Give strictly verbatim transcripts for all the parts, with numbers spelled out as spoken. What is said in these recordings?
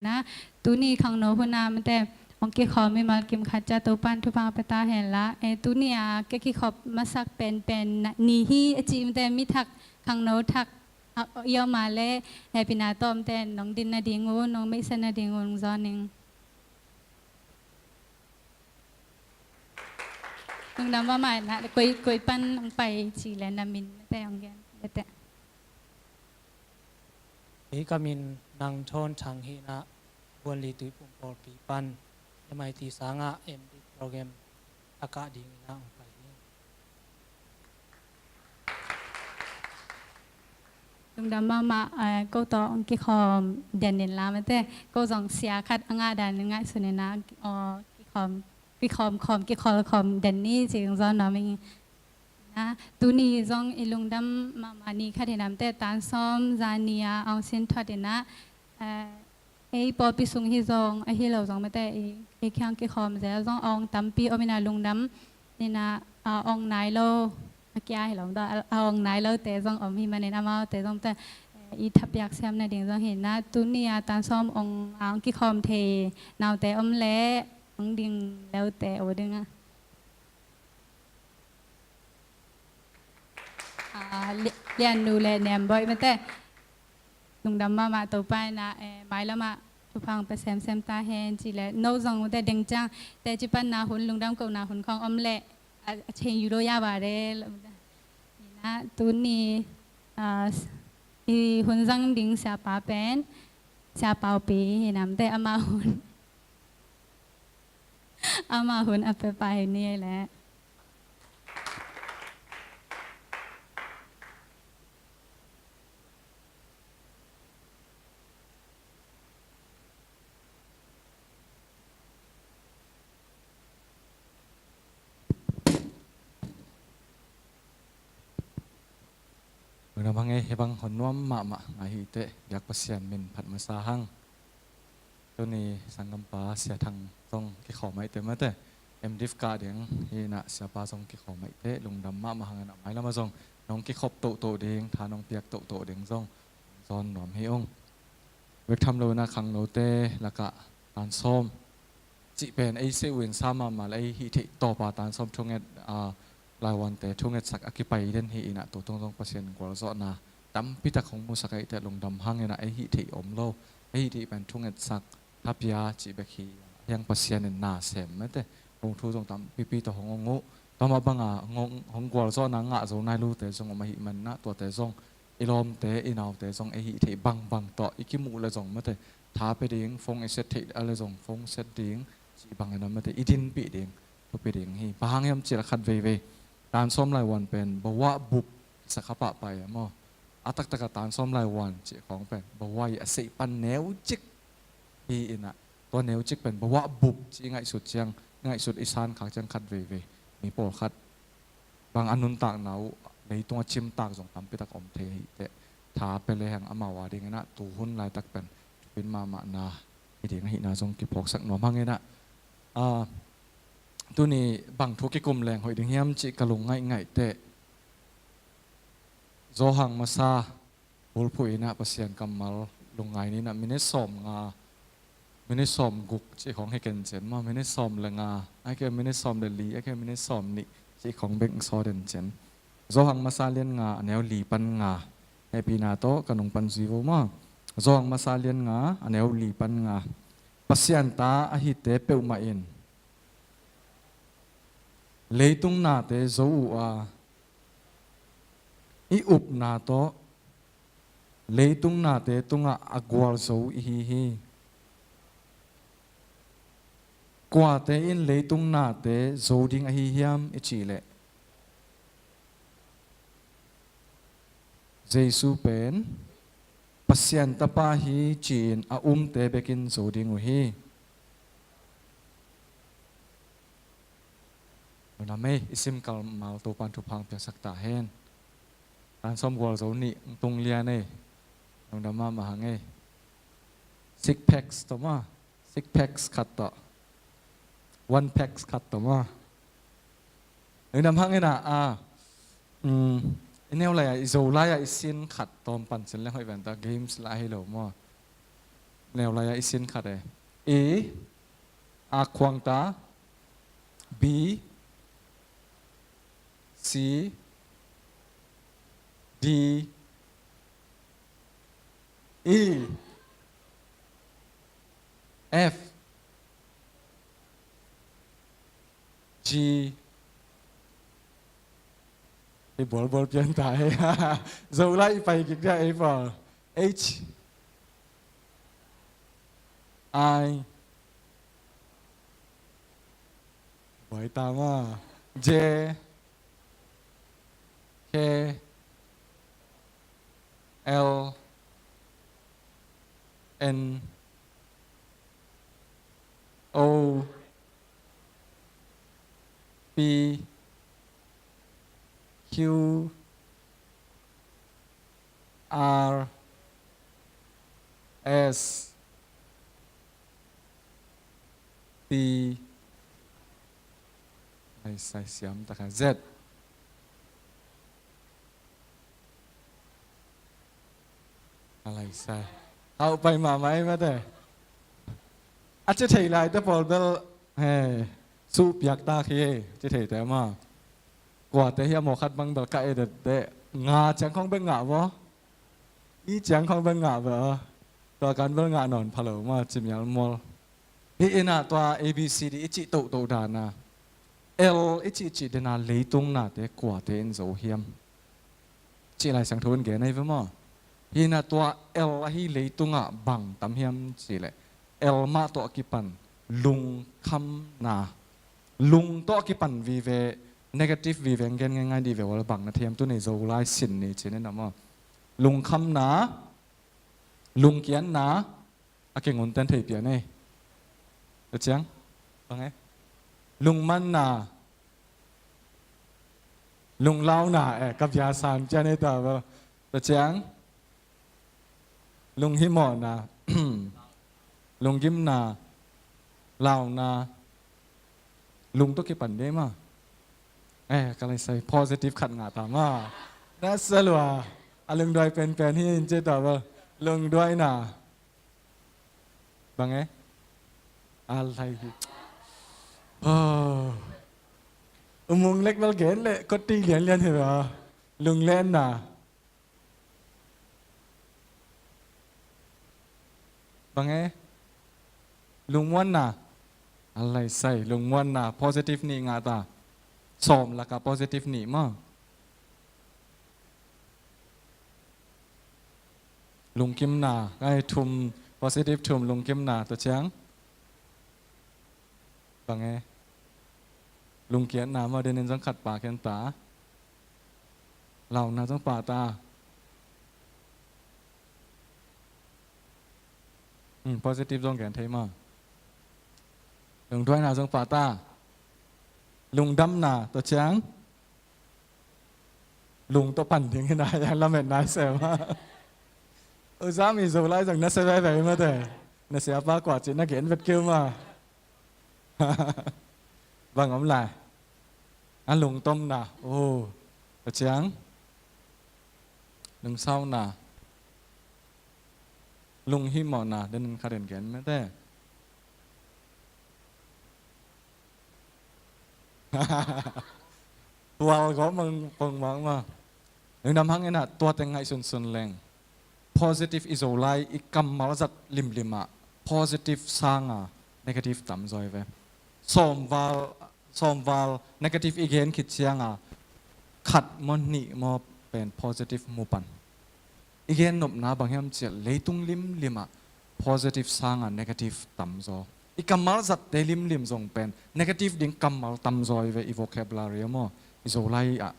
Na, tuni khangno hun a mate hong kikhawm mimal kim khat ciat Topa'n thupha pia ta hen la. E, tuni a ka kikhop masak penpen ni hi a ci mate mi thak, khangno thak a, i om a leh hehpihna tawh mate nong din nading un, nong meihset nading un hong zawn ning. Lungdam mahmah. Na, koi, koi pan hong pai ci leh na min mate hong gen leh teh. Ei, ka min Nang Thawn Thang hi na, Buanli Tuiphum pawlpi pan M I T sangah M Div program a kah dingin ah hong pai hi. Lungdam mahmah. Eh, ko tawh hong kikhawm den in la mate, ko zong sia khat a ngah dan in ngaihsun in ah, aw, kikhawm, kikhawm khawm, kikhawl khawm den ni ci hong zawn nuam ing. Na, tuni zong i lungdam mahmah ni khat hi na mate, tan sawm zan ni a hong sin thot in ah, eh, ei pawlpi sung hi zong, ahi lo zong mate, i, i kiang kikhawm zel zong a ong tampi om in ah lungdam in ah, a ong nai lo, a kia hi lo mate, a, a ong nai lote zong om hi manin amaute zong mate, eh, i thapiak siam nading zong hi na, tuni a tan sawm ong, a ong kikhawm thei naute om leh hong ding leute o ding a. Ah, Li-, Liannu le Nemboih mate. Lungdam mahmah. Topa in ah, eh, mailam ah thupha hong pia semsem ta hen ci leh, no zong mate deng ciang teci panna hun, lungdam kohna hun khawng om leh, a, a cheng yu lo ya ba de. Na, tuni, ah, i hun zang ding siapa pen Sia Paupi hi na mate, ama hun, ama hun a pia pai ni leh. Lungdam hang e, hih bang hon nuam mahmah ngai hi teh, biak Pasian min phat masa hang. Tuni sanggampa Sia Thang zong kikhawm ahih teh mate, M Div kah ding hi na, siapa zong kikhawm ahih teh lungdam mahmah hang in ah, mailam ah zong nong kikhop tohtoh ding, tha nong piak tohtoh ding zong zawn nuam hi ung. Bek tham lo in ah khangnote lakah tan sawm cih pen ei seh uh in sa mahmah leh, ei hih theih tawpa tan sawm thunget, a, laivuante thungetsak a kipai den hi in ah, tu tung zong Pasian gualzawhna tampi tak hong musak ahih teh lungdam hang in ah, ei hih theih om lo, ei hih theih pen thungetsak, thapia cih bek hi hiang, Pasian in na sem mate, hong thu zong tampipi tawh hong ong uh, tua mah banga hong, hong gualzawhna ngah zo nai lote zong om ahih manin ah, tuate zong i lawmte, i naute zong ei hih theih bangbang tawh i kimuh leh zong mate, tha pia ding, phone i set theih a leh zong phone set ding, cih bangin ah mate, i dinpih ding, thupi ding hi. Bang hang hiam cih leh khat veivei tan sawm laivuan pen bawah bup kisa kha pahpah e maw. A taktak a tan sawm laivuan cih khawng pen bawah i a seih pan neucik hi in ah, tua neucik pen bawah bup cih i ngaihsut ciang, i ngaihsut, i sankhak ciang khat veivei mi pawlkhat bang a nuntakna uh leitung a cimtak zong tampi tak om thei ahih teh, tha pia lehang amau a dingin ah tu hun laitak pen thupin mahmahna hi ding ahihna zong kiphawksak nuam hang in ah. Ah, tuni bang thu kikum leng hoih ding hiam cih ka lung ngaihngaih teh, Johan masa bulphuh in ah Pasian kammal lungngai ni in ah, minit sawmnga, minit sawmguk cih khawng hi kencin maw, minit sawm le nga, ahih kei minit sawm le li, ahih kei minit sawmnih cih khawng bek sawl den cin. Johan masa lian nga, a neu li pan nga. Hehpihna tawh ka nung pan zui vo maw. Johan masa lian nga, a neu li pan nga. Pasian ta ahite peuhmah in leitung nate zo uh a, i upna tawh leitung nate tungah a gualzo i hi hi. Kuate in leitung nate zo ding ahi hiam i cih leh, Jesu pen Pasian Tapa hi ci-in a umte bekin zo ding uh hi. Lungdam ei, i sim kammal Topa'n thupha hong piaksak ta hen. Tan sawm gualzo nih hong tung lian ei. Lungdam mahmah hang ei. Six packs tawh maw. Six packs khat tawh. One packs khat tawh maw. Lungdam hang in ah, a, um, i neu lai-ah, i Zolai-ah i sin khat tawm pan sin leng hoih ven ta, games lah ahi lo maw. Neu lai-ah i sin khat e. A, a khuangta. B, C, D, E, F, G. Ei bawlbawl pian ta e. Zolai i pai kik dia ei pawl. H, I, buai ta maw. J, K, L, N, O, P, Q, R, S, T. Ai, sai siam tak a, Z. A lai sai. Hau pai mahmah ei mate. A ci thei lai te pawl bel, he, suh piak ta khi ei, ci thei te maw. Kuate hi a maw khat bang bel ka edet te. Nga ciang khong bek ngah vaw. I ciang khong bek ngah vaw. Tua kan bel ngah nawn pha lo maw, ci mial mual. Hi in a tua A B C D i cih tohtoh dan a, L i cih cih den a leitung nate kuate in zo hiam? Cih Lai Siangtho in gen ahi ve maw? Hi in a tua L ahi leitungah bang tam hiam cih leh, L mah tawh a kipan lungkhamna, lung tawh a kipan vive, negative vive, gen ngaingai dih ve ua, bang na thiam tu nei, Zolai sin ni cih ni na maw? Lungkhamna, lungkiatna, a kingun ten thei pian ei. Tua ciang, bang e? Lungmanna, lunglauna, eh, ka bia san cian ei ta bel. Tua ciang, lunghimawhna, lunggimna, launa, lung tawh kipan dei maw. Eh, ka lai sai positive khat ngah ta maw. Na sa lua, a lungduai penpen hi in ci ta bel. Lungduaina. Bang e? A lai hi. Oh. U Mung Lek bel gen leh kotti lianlian hi ve. Lunglenna. Bang e? Lungmuanna. A lai sai, lungmuanna, positive nih ngah ta. Sawm laka positive nih maw. Lungkimna, ai thum, positive thum, lungkimna, tua ciang. Bang e? Lungkiatna maw, den in zong khat pah ken ta. Launa zong pah ta. Hmm, positive zong gen thei maw. Lungduaina zong pah ta. Lungdamna, tua ciang. Lung tawh pan ding hi na, yang lamet nai sem. U Zami Zolai zong na se veve mate. Na siapa kua ci na gen vet keu maw. Bang om lai. A lungtomna. Oh. Tua ciang. Lungsauna. Lunghimawhna. Den in khat in gen mate. Tual gawh mang pong mang ma. Lungdam hang in ah tuate ngaihsunsun leng. Positive i zo lai i kammal zat limlim ah positive sanga negative tam zaw hi ve. Sawmval, sawmval negative i gen khit cianga khat maw nih maw pen positive mu pan. I gen nopna bang hiam ciah leitung limlim ah positive sanga negative tam zaw. I kammal zatte limlim zong pen negative ding kammal tam zaw hi ve i vocabulary ah maw, i zo lai ah.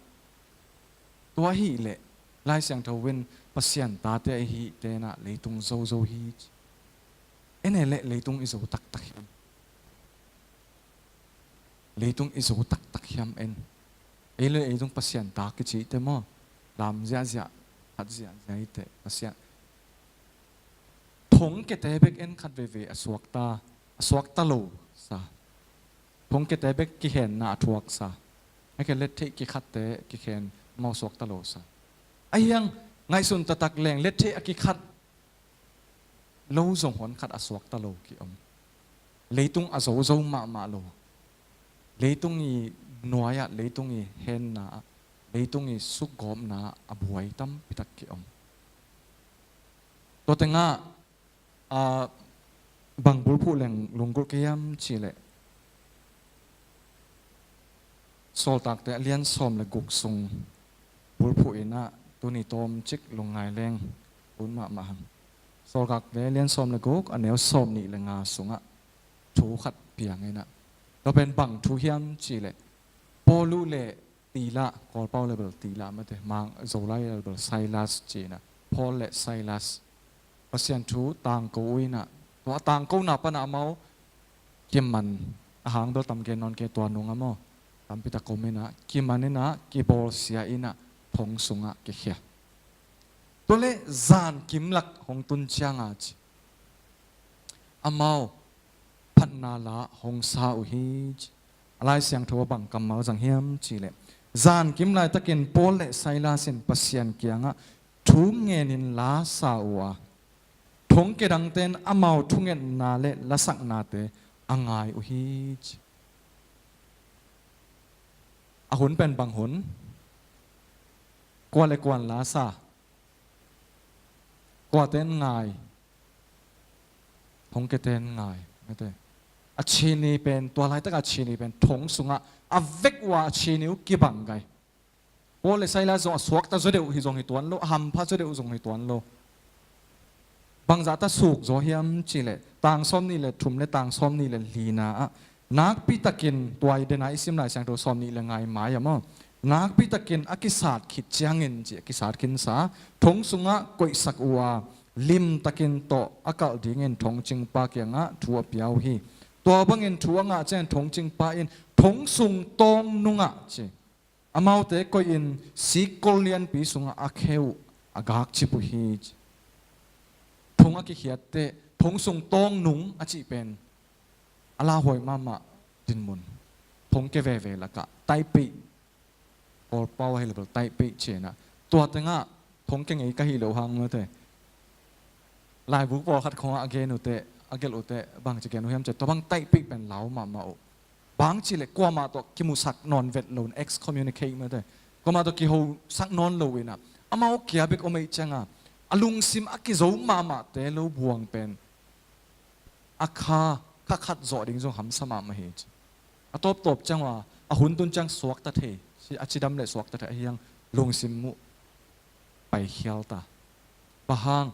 Tua ahih leh Lai Siangtho in Pasian tate ahih tenah leitung zozo hi ci. En e leh leitung i zo taktak hiam? Leitung i zo taktak hiam en? Ei le ei zong Pasian ta kici te maw? Lam ziahziah, khat ziahziah hi teh Pasian. Thongkiate bek en khat veve a suakta, a suakta lo sa. Thongkiate bek kikhenna a thuak sa. Heke lettheih kikhatte kikhen mau suakta lo sa. Ahiang ngaihsun taktak leng lettheih a kikhat lo zong hon khat a suakta lo ki-om. Leitung a zozo mahmah lo. Leitung i nuai-ah, leitung i henna-ah, leitung i sukgawpna-ah a buai tampitak ki-om. Tua tengah, a, bang bulphuh leng lunggulh ka hiam cihleh, Sawltakte a lian sawm le guk sung bulphuh inah tuni tawmcik lungngai leng ut mahmah hang. Sawltakte a lian sawm le guk a neu sawm nih le nga sungah thu khat piang inah, tua pen bang thu hiam cihleh, Paulu le Tilah, Kawlpau le bel Tilah mate, Mang Zolai le bel Silas ci inah, Paul le Silas Pasian thu tangko uh inah, tua a tangkona panah amau kiman, a hang bel tam gen nawn kei, tua nungah maw, tampitak om inah, kiman inah, kibawlsia inah, thong sungah kikhia. Tua le zan kimlak hong tun cianga ci, amau phatna la hong sa uh hi ci. A Lai Siangtho a bang kammal zang hiam cihleh, zan kim laitakin Paul le Silas in Pasian kiangah thu ngenin la sa uh a, thongkia dangte in amau thungetna le lasaknate a ngai uh hi ci. A hun pen bang hun? Kua le kuan la sa? Kuate in ngai? Thongkiate in ngai, mate. A chini pen, tua laitaka a chini pen thong sungah a vek uh a, a chini uh kibang gai. Paul le Silas zong a suakta zaw deuh hi zong hi tuan lo, a hampha zaw deuh zong hi tuan lo. Bangzahta suk zaw hiam cihleh, tang sawm nih le thum le tang sawm nih le lina ah, nakpitakin, tua i dena i sim Lai Siangtho sawm nih le nga i mai-ah maw, nakpitakin a kisat khit ciangin ci, a kisat khinsa, thong sungah koihsak uh a, limtakin tawh a kalh dingin thongcingpa kiangah thu a pia uh hi. Tua bangin thu a ngah ciangin thongcingpa in thong sung tawng nungah ci, amaute koihin sikkol lianpi sungah a khe uh a gakcip uh hi ci. Thong a kikhiatteh thong sung tawng nung a cih pen a lauhuai mahmah dinmun. Thongkia veve lakah taipih, Kawlpau ahi le bel taipih ci inah, tua tengah thongkia ngei ka hi lo hang mate, laibu pawl khat khongah a gen uhteh, a gelh uhteh bangci gen uh hiam cihleh, tua bang taipih pen lau mahmah uh. Bang cihleh kuamah tawh kimusak nawn vet lo, excommunicate mate, kuamah tawh kihosak nawn lo inah, amau kia bek om ahih cianga a lungsim a kizo mahmahte lo buang pen a kha, kha khat zawh ding zong hamsa mahmah hi ci. A tawptawp ciang uh a, a hun tun ciang suakta thei, a cidam le suakta thei ahi hang, lungsim uh paikhial ta. Bang hang?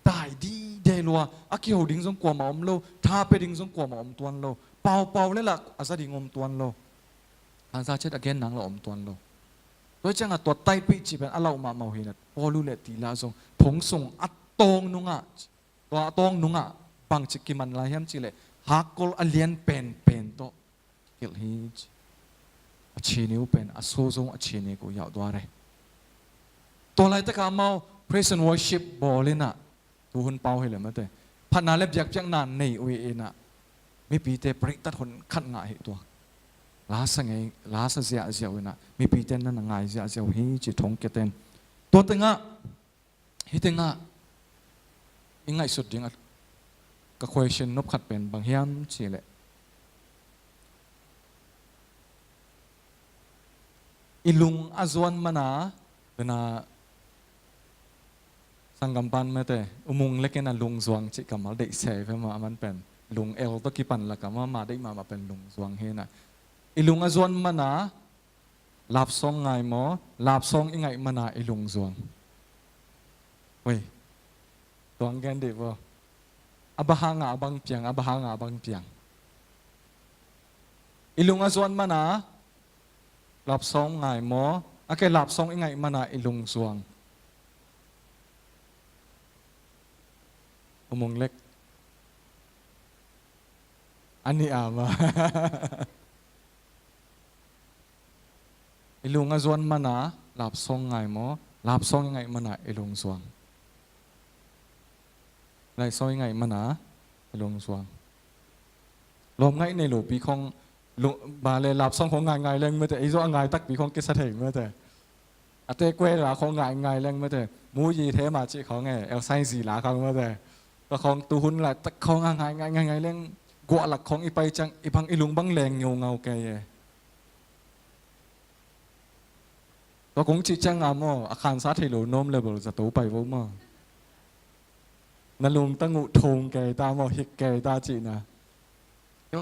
Dai dide lua, a kiho ding zong kuamah om lo, tha pia ding zong kuamah om tuan lo, paupau le lah a za ding om tuan lo, a za ciat a gen nang lo om tuan lo. Tua ciangah tua taipih cih pen a lauh mahmah uh hi inah, Paulu le Tilah zong thong sung a tawng nungah, tua a tawng nungah bangci kiman lai hiam cihleh, hakkol a lian penpen tawh kilh hi ci. A chini uh pen a so zong a chini uh yauh duare. Tua laitakah amau praise and worship bawl inah, tuhun pau hi le mate, phatna le biakpiakna nei uh inah, mipite parittat hon khat ngah hi tuak. Lasa ngei, lasa ziahziah uh inah, mipite na na ngai ziahziah uh hi ci thongkiaten. Tua tengah, hih tengah i ngaihsut ding a, ka question nop khat pen bang hiam cihleh, i lung a zuan mana, bena sanggam pan mate, U Mung Lek in a lungzuang cih kammal deih se ve mah, aman pen lung el tawh kipan lakah mah, mah deih mahmah pen lungzuang hi inah. I lung a zuan mana, lapsawng ngai maw, lapsawng i ngaih mana i lungzuang? Oi, tuang gen dih bo. A bang hanga a bang piang, a bang hanga a bang piang? I lung a zuan mana lapsawng ngai maw, a ke lapsawng i ngaih mana i lungzuang? U Mung Lek. A nih a mah. I lung a zuan mana lapsawng ngai maw, lapsawng i ngaih mana i lungzuang? Lapsawng i ngaih mana i lungzuang. Lawm ngaih nei lopi khong, lung, ba le lapsawng khong ngaingai leng mate, ei zawh a ngai takpi khong kisa thei mate. A te kuela khong ngaingai leng mate. Mu yi the ma cih khong e, el sai zi la khong mate. Tua khawng tuhun laitak khawng a ngai ngai ngai ngai leng guah lak khawng i pai ciang i bang i lung bang leng ngeungau kei e. Tua kong cih ciang a maw a khansa thei lo nuam level zato pai vo maw. Na lungtang uh thong kei ta maw hik kei ta cihna.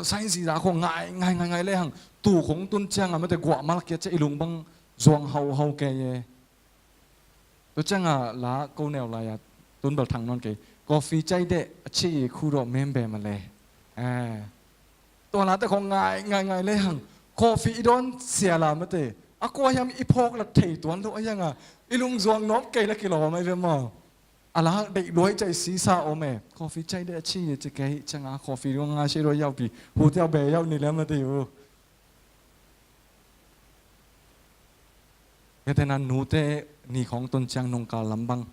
Science zah khawng ngai ngai ngai ngai lehang tu khong tun ciang a mate guah malak kia ciah i lung bang zuang hauhau kei e. Tua ciangah la ko neu lai-ah tun bel thang nawn kei. Coffee cai deh a ci khu rawh membe male. Tua late khong ngai ngai ngai lehang coffee i dawn siala mate a kua hiam i phawk la thei tuan lo a hianga i lungzuang nawm kei la kilawm ai ve maw? A la deih luai cai sisa om e. Coffee cai deh a ci ci kei ciangah coffee dong ngai si rawh yaupi hu tiau be yau ni lem a ti uh. Gentehna nute ni khawng tun ciang nungkal lam bang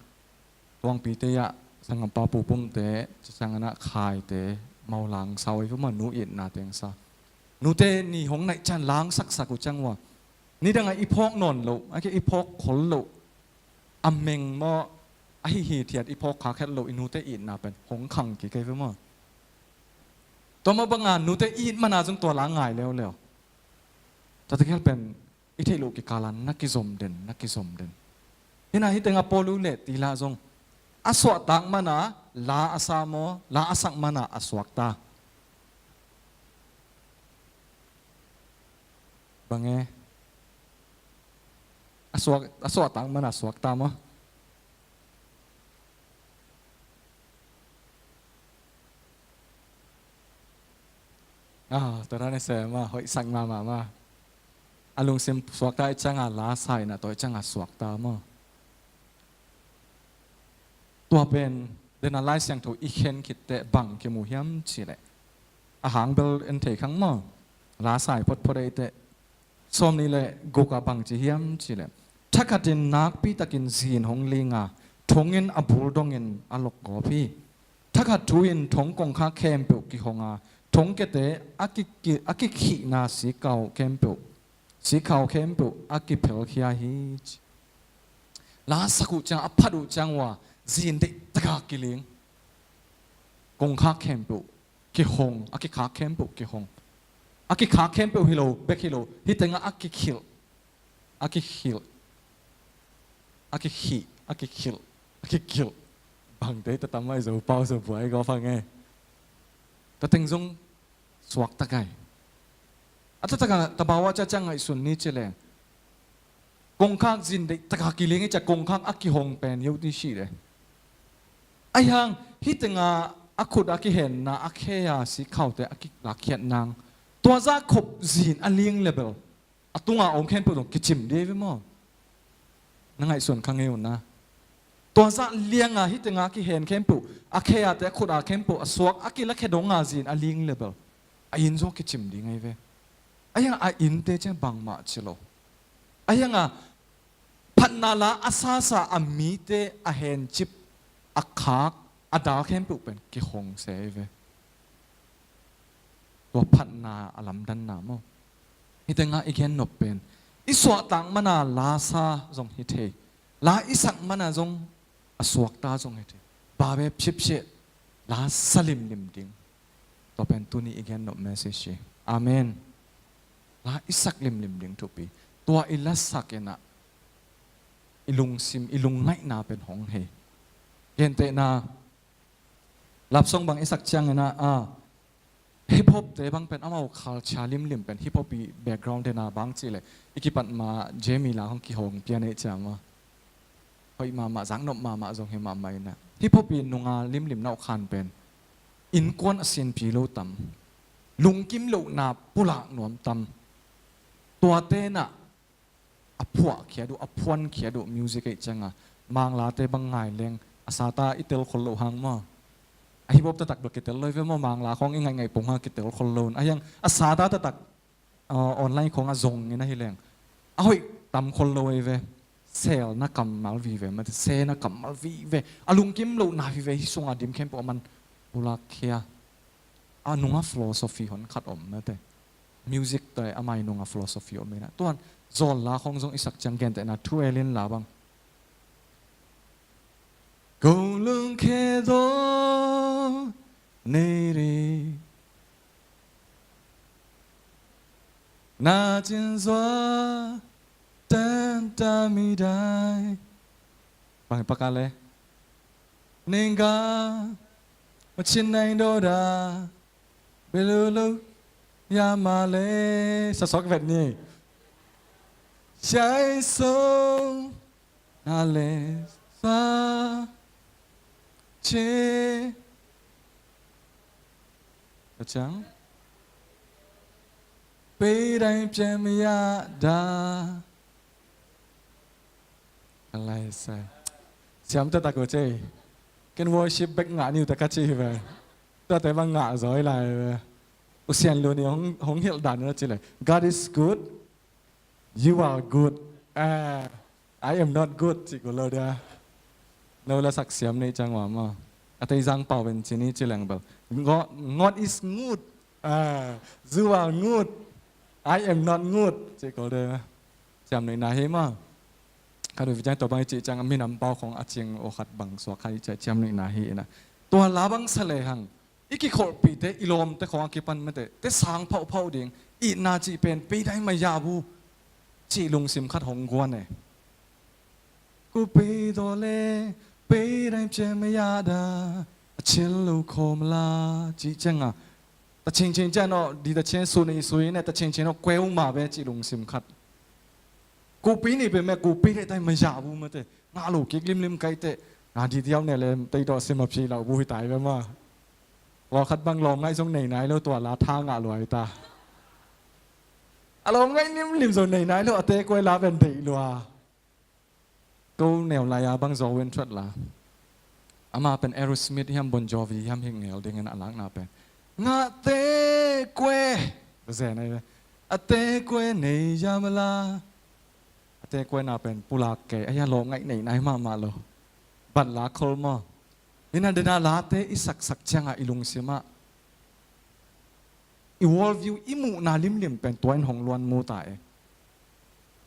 tuangpite ah sanggampa pupumte cicianganah khaite maulang sau i vuma nu itna tengsa. Nute ni hong naih cian langsaksak uh ciang ua nidangah i phawk nawn loh a ke i phawk khol loh a meng maw a hihi thiat i phawk khak het loh i nute itna pen hong khang kik ei ve maw? Tua mah banga nute it mana zong tua la ngai leuleu. Tua tegel pen i theih loh kikala na kizom den na kizom den. Hina hitenga Paulu le tila zong a suahtak mana la a sa maw la a sak mana a suakta. Bange a suak a suahtak mana a suakta maw? Ah, tua dan i sem a hoih sak mahmah ma. A lungsim suakta i cianga la sa inah tua i cianga suakta maw? Tua pen dena Lai Siangtho i khen khitteh bang kimu hiam cileh a hang bel en thei khang maw? La sai photphot eiteh sawm nih le guk ah bang ci hiam cileh thakhatin nakpitakin zin hong linga thongin a bul dongin a lokgawp hi. Thakhat thu in thong kongkhak khempeuh kihonga thongkiate a kikhihna sikau khempeuh sikhau khempeuh a kiphelkhia hi ci. La sak uh ciang a phat uh ciang ua zin deih taka kiling kongkhak khempeuh kihong a kikhak khempeuh kihong a kikhak khempeuh hi lo bek hi lo hitenga a kikhilh a kikhilh a kikhih a kikhilh a kikhilh bangte tatamai zo pau zo buai gawp hang e. Tateng zong suakta kai. A tataka tabawa ca ciang ngaihsun ni cileng kongkhak zin deih taka kiling i ca kongkhak a kihong pen yo ti si le. Aihang hitenga a khut a kihenna a kheia sikhaute a kilakhiat nang tua zah khop zin a ling lebel a tunga om khempeuh zong kicim dei ve maw? Na ngaihsuan kha ngei unna tua zah lianga hitenga kihen khempeuh a kheate a khut a khempeuh a suak a kilakhe donga zin a ling lebel a inn zong kicim ding ai ve. Ahianga a innte cian bangmah ci lo. Ahianga phatna la a sasa a mite a hencip a khak a dal khempeuh pen kihong se ai ve. Tua phatna a lamdanna maw? Hitenga i gen nop pen i suahtak mana lasa zong hi thei. La i sak mana zong a suakta zong hi thei. Babe phipseh lasa limlim ding. Tua pen tuni i gen nop message hi. Amen. La i sak limlim ding thupi. Tua i lasak inah i lungsim i lungngaihna pen hong hei. Gentehna lapsong bang i sak ciangin ah a hip hop te bang pen amau culture limlim pen hip hop i background dena bang cih leh i kipat ma Jamie la hong kihong pian ei ciama hoih mahmah zaknop mahmah zong hi mahmah inah hip hop i nunga limlim na uh khan pen innkuan a sinpi lo tam lungkim lohna pulak nuam tam tuate nah a phuahkhiat uh a phuankhiat uh music ei cianga manglate bang ngai leng a sata i tel khol loh hang maw? A hip hop taktak bel kitel lo ei ve maw mangla khawng i ngaih ngaih pong hang kitel khol lo un a hiang a sata taktak online khawng a zong in ahi leng a hoih tam khol lo ei ve. Sel na kammal vive mate se na kammal vive a lungkim lohna vive hi sunga dim khempeuh a man pulakkhia. A nunga philosophy hon khat om mate music te amai nunga philosophy om ina tuan zawl la khawng zong i sak ciang gentehna thu elin la bang ကုန်လွန်ခဲ့သောနေ့တွေ နာကျင်စွာတန်တမိတိုင်း ဘာပကလဲ နင်ကမချစ်နိုင်တော့တာ ဘယ်လိုလုပ်ရမှာလဲ စစောကဝက်နေ ရှိုင်းဆုံးနာလဲစွာချစ်အချမ်းပေးတိုင်းပြန်မရတာอะไรใส่เสียงตะตะโกเจ can worship back ငါ new တကချီပဲ တတ်တယ်မငါဇော်လာပဲ ဥစံလိုနေဟိုင်းဟိုင်းဟိလ်ဒါနော်ချီလေ God is good, you are good, အာ I am not good ချီကိုလို့ဒါနော်လစက်စံနေချင်ဝါမအတေးစံပေါဝင်ချီနီချီလင်ဘယ် God, God is good, အာ you are good, I am not good ချီကိုလို့ဒါ စံနေနာဟေမခါတို့ဝိကျန်တော့ဘိုင်းချီချင်အမင်းအံပေါင်းของအချင်းအိုခတ်ဘန်းစွာခါချီချံနေနာဟေနာ ตัวลาบังสะเลหัง อีกิโคปีเตอีลมเตของอากิปันไม่เตเตสางเผาเผาเดียงอีนาจีเป็นปีได้มายาบูจีลุงสิมขัดหงกวนเนี่ยกูปีตัวเล่ปีได้เจมายาดาเชลลูโคมลาจีเจงอ่ะตะเชงเชงเจนอ่ะดีตะเชงสุนีสุยเนี่ยตะเชงเชงอ่ะแกวมาเวจีลุงสิมขัดกูปีนี่เป็นแม่กูปีได้ได้มายาบูมาเต ငါလိုကိကလိမ်လိမ်ကိုက်တဲ့ငါဒီတယောက်နဲ့လည်းတိတ်တော့အဆင်မပြေလောက်ဘူးဟိုက်တိုင်ပဲမလီခတ်ဘန်းလောင်ငိုက်ဆုံးနေနိုင်လို့ตัวลาထားငါလိုဟိုက်တိုင်အလောင်ငိုက်လိမ်လိမ်ဆုံးနေနိုင်လို့အသေးကွဲလာပဲဒိတ်လွာကိုယ်နဲ့လာရဘန်းဇော်ဝင်ထွက်လာအမပင် Aerosmith ဟမ် Bon Jovi ဟမ်ဟိငယ်ဒင်းငါအလန်းနာပင်ငါသေးကွဲဇဲနေပဲအသေးကွဲနေရမလား အတဲကွဲနာပင်ပူလာကဲအယလီငိုက်နေနိုင်မမလီဘတ်လာခိလ်မီနဒနာလာတဲအီစက်စက်ချင်အီလူင်စီမအီ world view အီမူနာလိမ်လိမ်ပင်တွင်ဟိုင်လွန်မူတာအဲ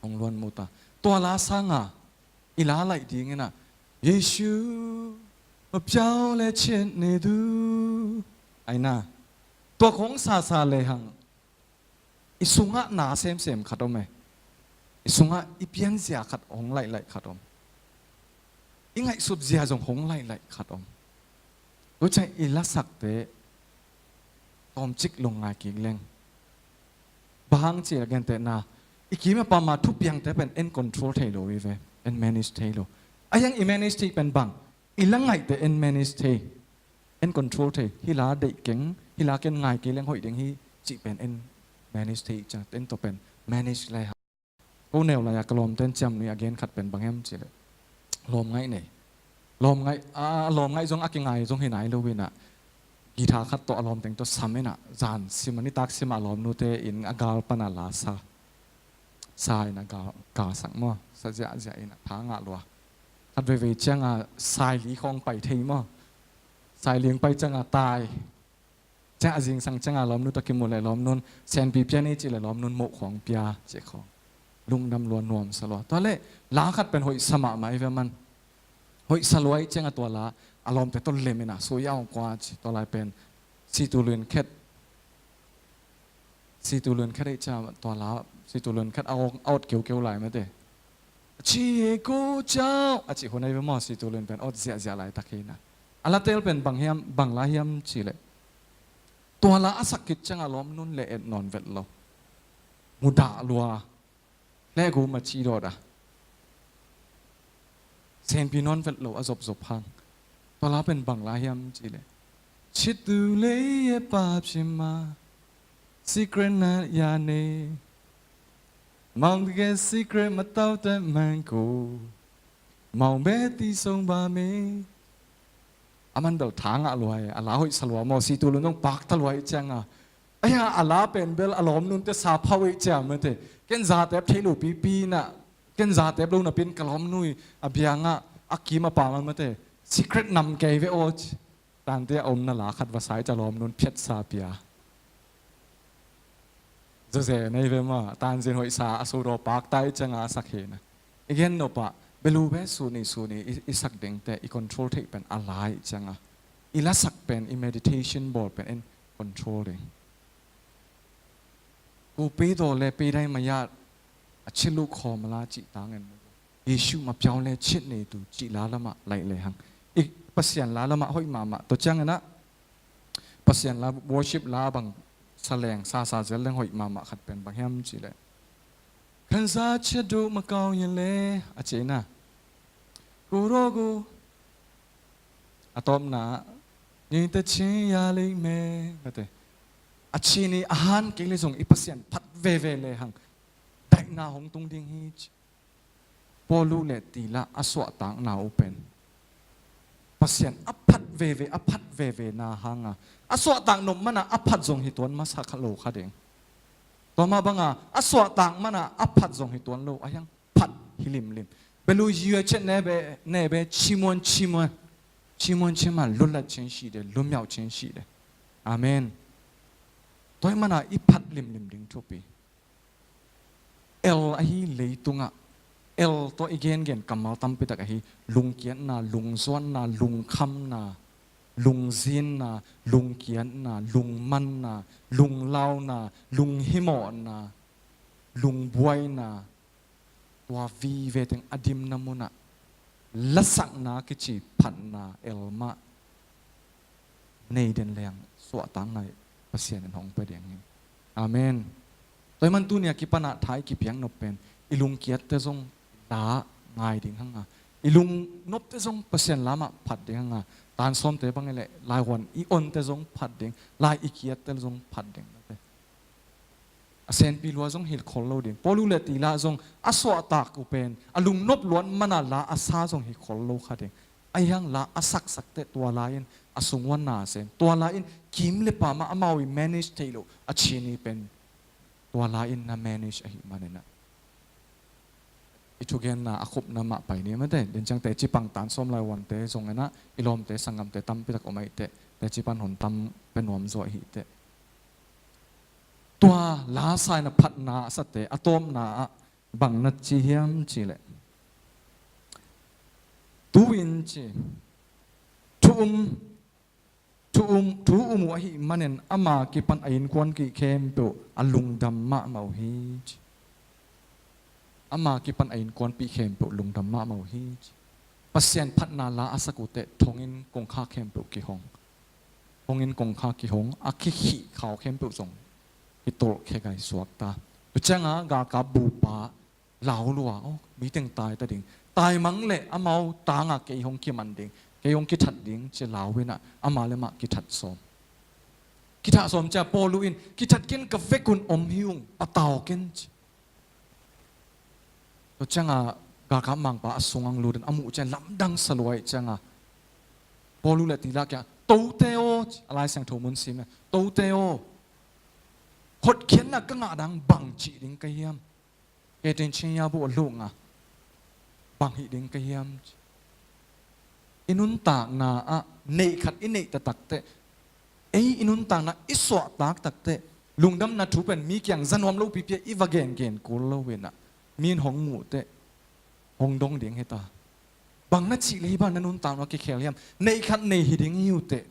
ဟိုင်လွန်မူတာတွာလာဆာငါအီလာလိုက်ဒီငနာယေရှုမပြောင်းလဲခြင်းနေသူအိုင်နာတွာခေါင်းဆာဆာလဲဟန် အီ sungah နာ semsem ခတ် om အဲ အီ sungah အီ ပြန်စရာ ခတ် hong လိုက်လိုက် ခတ် om အီ ငိုက် ဆုပ် စရာ zong hong လိုက်လိုက် ခတ် om တို့ ချင် အီ လတ် ဆၢၣ် တဲ တွမ် ချစ် လုံ ငါ ကံ လင် ဘၣ် ဟင် ချီ အ ကင် တဲ နာ အီ ကံ မ ပၢ် မ ထူ ပြန် တဲ ပၼ် အဲၣ် control ထဲ လိၤ ဝံ ဝဲ အဲၣ် manage ထဲ လိၤ အ ယင် အီ manage ထဲ ပၼ် ဘၣ် အီ လတ် ငိုက် တဲ အဲၣ် manage ထဲ အဲၣ် control ထဲ ဟီ လတ် ဒိတ် ကင် ဟီ လတ် ကင် ငိုက် ကံ လင် ဟိုၣ် ဒင် ဟီ ချီ ပၼ် အဲၣ် manage ထဲ ချင် အဲၣ် တိုၵ် ပၼ် manage လဲ ဟ ကိုယ်နဲ့ လာ ရ က လောမ် တဲ ချမ် နွေ အ ကင် ခတ် ပၼ် ဘၣ် ဟင် ချီ လဲ လောမ် ငိုက် န့ၣ် လောမ် ငိုက် အ လောမ် ငိုက် zong အ ကင် ငိုက် zong ဟိ နိုင် လိၤ ဝံ န ကံ ထါ ခတ် တိုၵ် အ လောမ် တဲ တိုၵ် ဆမ် မ န ဇၢၼ် ဆံ မ နံ တၢ် ဆံ မ အ လောမ် နူ တဲ အ ဂါလ် ပၼ် အ လၢ ဆၢ ဆၢ န ဂါလ် ဂါလ် ဆၢၣ် မ ဆၢၣ် စၢၣ် စၢၣ် န ထါ ငါ လိၤ ခတ် ဝဲ ဝဲ ချင် အ ဆၢၣ် လီ ခေါင် ပၢၢ် ထဲ မ ဆၢၣ် လီ ပၢၢ် ချင် အ တၢၢ် ချင် အ စင် ဆင် ချင် အ လောမ် နူ တၢ် ကံ မူ လဲ လောမ် နူ ဆၢၣ် ပီ ပျဲ န့ၣ် ချီ လဲ လောမ် နူ မူ ခေါင် ပျဲ ချီ ခေါင် လုၵ်ႈ နမ် လိၤ နွမ် ဆၢၣ် လိၤ တွာ လဲ လၢ ခတ် ပၼ် ဟိုၣ် ဆၢၣ် မ မ အ ဝဲ မ ဟိုၣ် ဆၢၣ် လိၤ အ ချင် အ တွာ လၢ အ လောမ် တဲ တိုၵ် လဲ မ န ဆိ ယ ကွၢ် ချီ တွာ လဲ ပၼ် စံ တူ လွင် ခတ် စံ တူ လွင် ခတ် အ ချီ တွာ လၢ စံ တူ လွင် ခတ် အ အိုတ် ကဵဝ် ကဵဝ် လၢ မ တဲ အချီ ဟေ ကို ချီ အ ချီ ဟို န့ၣ် ဝဲ မ စံ တူ လွင် ပၼ် အိုတ် စၢၣ် စၢၣ် လၢ တၢ် ခဲ န အ လတ် တဲ ပၼ် ဘၣ် ဟ ဘၣ် လၢ ဟ ချီ လဲ တွာ လၢ အ ဆၢၣ် ကံ ချင် အ လောမ် နူ လဲ အဲၣ် နွမ် ဝဲ လိၤ မူ ဒါ လိၤ လဲ ကူ မ ချီ ဒီး ဒါ ဆၢၣ် ပီ နွမ် ဝဲ လိၤ အ ဇွပ် ဇွပ် ဟင် တွာ လၢ ပၼ် ဘၣ် လၢ ဟ ချီ လဲ ချစ်သူလေးရဲ့ပါဖြစ်မှာ secret နဲ့ရနေမောင်တကယ် secret မတောက်တဲ့မှန်ကိုမောင်ပဲသိဆုံးပါမယ်အမန်ဘယ်ထားငါလွယ်အလားဟိုက်ဆလွယ်မော်စီတူလူနုံပါကတလွယ်ချင်ငါအယအလားပင်ဘယ်အလောမ်နုံတဆာဖဝိတ်ချင်မတဲ့ကင်ဇာတဲ့ထေလူပီပီနာကင်ဇာတဲ့ဘလူနပင်ကလောမ်နုံအဘျာငါအကီမပါမမတဲ့ secret နမ်ကဲဝဲအိုတ် Tante a om na la khat va sai ca lawmnun phiatsa pia. Zaze nei ve maw, tanzin hoihsa a sodaw pakta i cianga a sak hi na. I gen nopah, Belu be suni suni i, i sak dingte i control theih pen a lai cianga i lasak pen i meditation bawl pen en control ding. Ku pei daw le pei dai maya a chiluk khawm la cih tangin Jesuh ma piau le chit nei tu cih la lamah laih le hang i Pasian la lamah hoih mahmah tua cianginah Pasian la worship la bang saleng sasa zel leng hoih mahmah khat pen bang hiam cih leh khanza chia duh makau hi le a cina ku ro gu a tawpna nita chi ya ling me mate a chini a han kei le zong i Pasian phat veve le hang daihna hong tung ding hi ci. Paulu le tila a suahtakna uh pen Pasian a phat veve a phat veve na hanga a suahtak nop mana a phat zong hi tuan masa kha lo kha ding. Tua mah banga a suahtak mana a phat zong hi tuan lo a hiang phat hi limlim. Belu yue chet ne be ne be chimuan chimuan chimuan chimuan lulat chen shi de lumiau chen shi de. Amen. Tua mana i phat limlim ding thupi. El ahi leitungah el tawh i gengen kammal tampitak ahi lungkiatna, lungzuanna, lungkhamna, lungzinna, lungkiatna, lungmanna, lunglauna, lunghimawhna, lungbuaina, tua vive teng a dimna munah lasakna kici phatna el mah nei den leng suahtakna Pasian in hong pia ding hi. Amen. Tua hi man tunia kipanah thai kipiak nop pen i lungkiatte zong la ngai ding hanga i lungnopte zong Pasian lamah phat ding hanga tansawmte bang i leh laihuan i onte zong phat ding lai i kiatte zong phat ding. A senpi lua zong hilh khol lo ding. Paulu le tila zong a suahtak uh pen a lungnop luat mana la a sa zong hi khol lo kha ding. A hiang la a saksak teh tua lai-in a sungwanna a sem tua lai-in kim le pamah amau i manage theih loh a chini pen tua lai-in na manage ahi maninah i thugenna a khupna mah pai ni mate den ciang teci pang tansawm lai wante zong inah i lawmte sanggamte tampitak om ahih teh teci pan hun tam pe nuam zaw ahih teh. Tua la saina phatna a sate a tawpna ah bang na ci hiam cih leh tu in ci thu um thu um thu um uh ahih manin ama kipan a innkuan kih khempeuh a lungdam mahmah uh hi ci. Ama kipan a innkuanpih khempeuh lungdam mahmah uh hi ci. Pasian phatna la a sak uh teh thongin kongkhak khempeuh kihong. Hongin kongkhak kihong a kikhih khau khempeuh zong kitolh khe gai suak ta. Tu cianga galkap bupa lau lua oh mi teng tai ta ding tai mang le amau tanga kei hong kiman ding kei hong kithat ding ci lau inah ama le mah kithat sawm. Kithat sawm cia Paulu in kithat kin ka vekun om hi ung patau ken ci. Tua cianga galkap mangpa a sungang lutin a muh cian lamdang saluai cianga Paulu le tila kia tote aw a Lai Siangtho mun sim tote aw hotkhiatna ka ngah dang bang cih ding ka hiam? Ketin chin ya bu a luk nga bang hih ding ka hiam? I nuntakna ah neih khat i neih taktak teh ei i nuntakna i suahtak takteh lungdamna thu pen mi kiang zanuam lo pipia i va gengen kul lo inah mi in hong muh teh hong dong ding hita. Bang na cih le hi bang na nuntakna kikhel hiam? Neih khat nei hi ding hi uh teh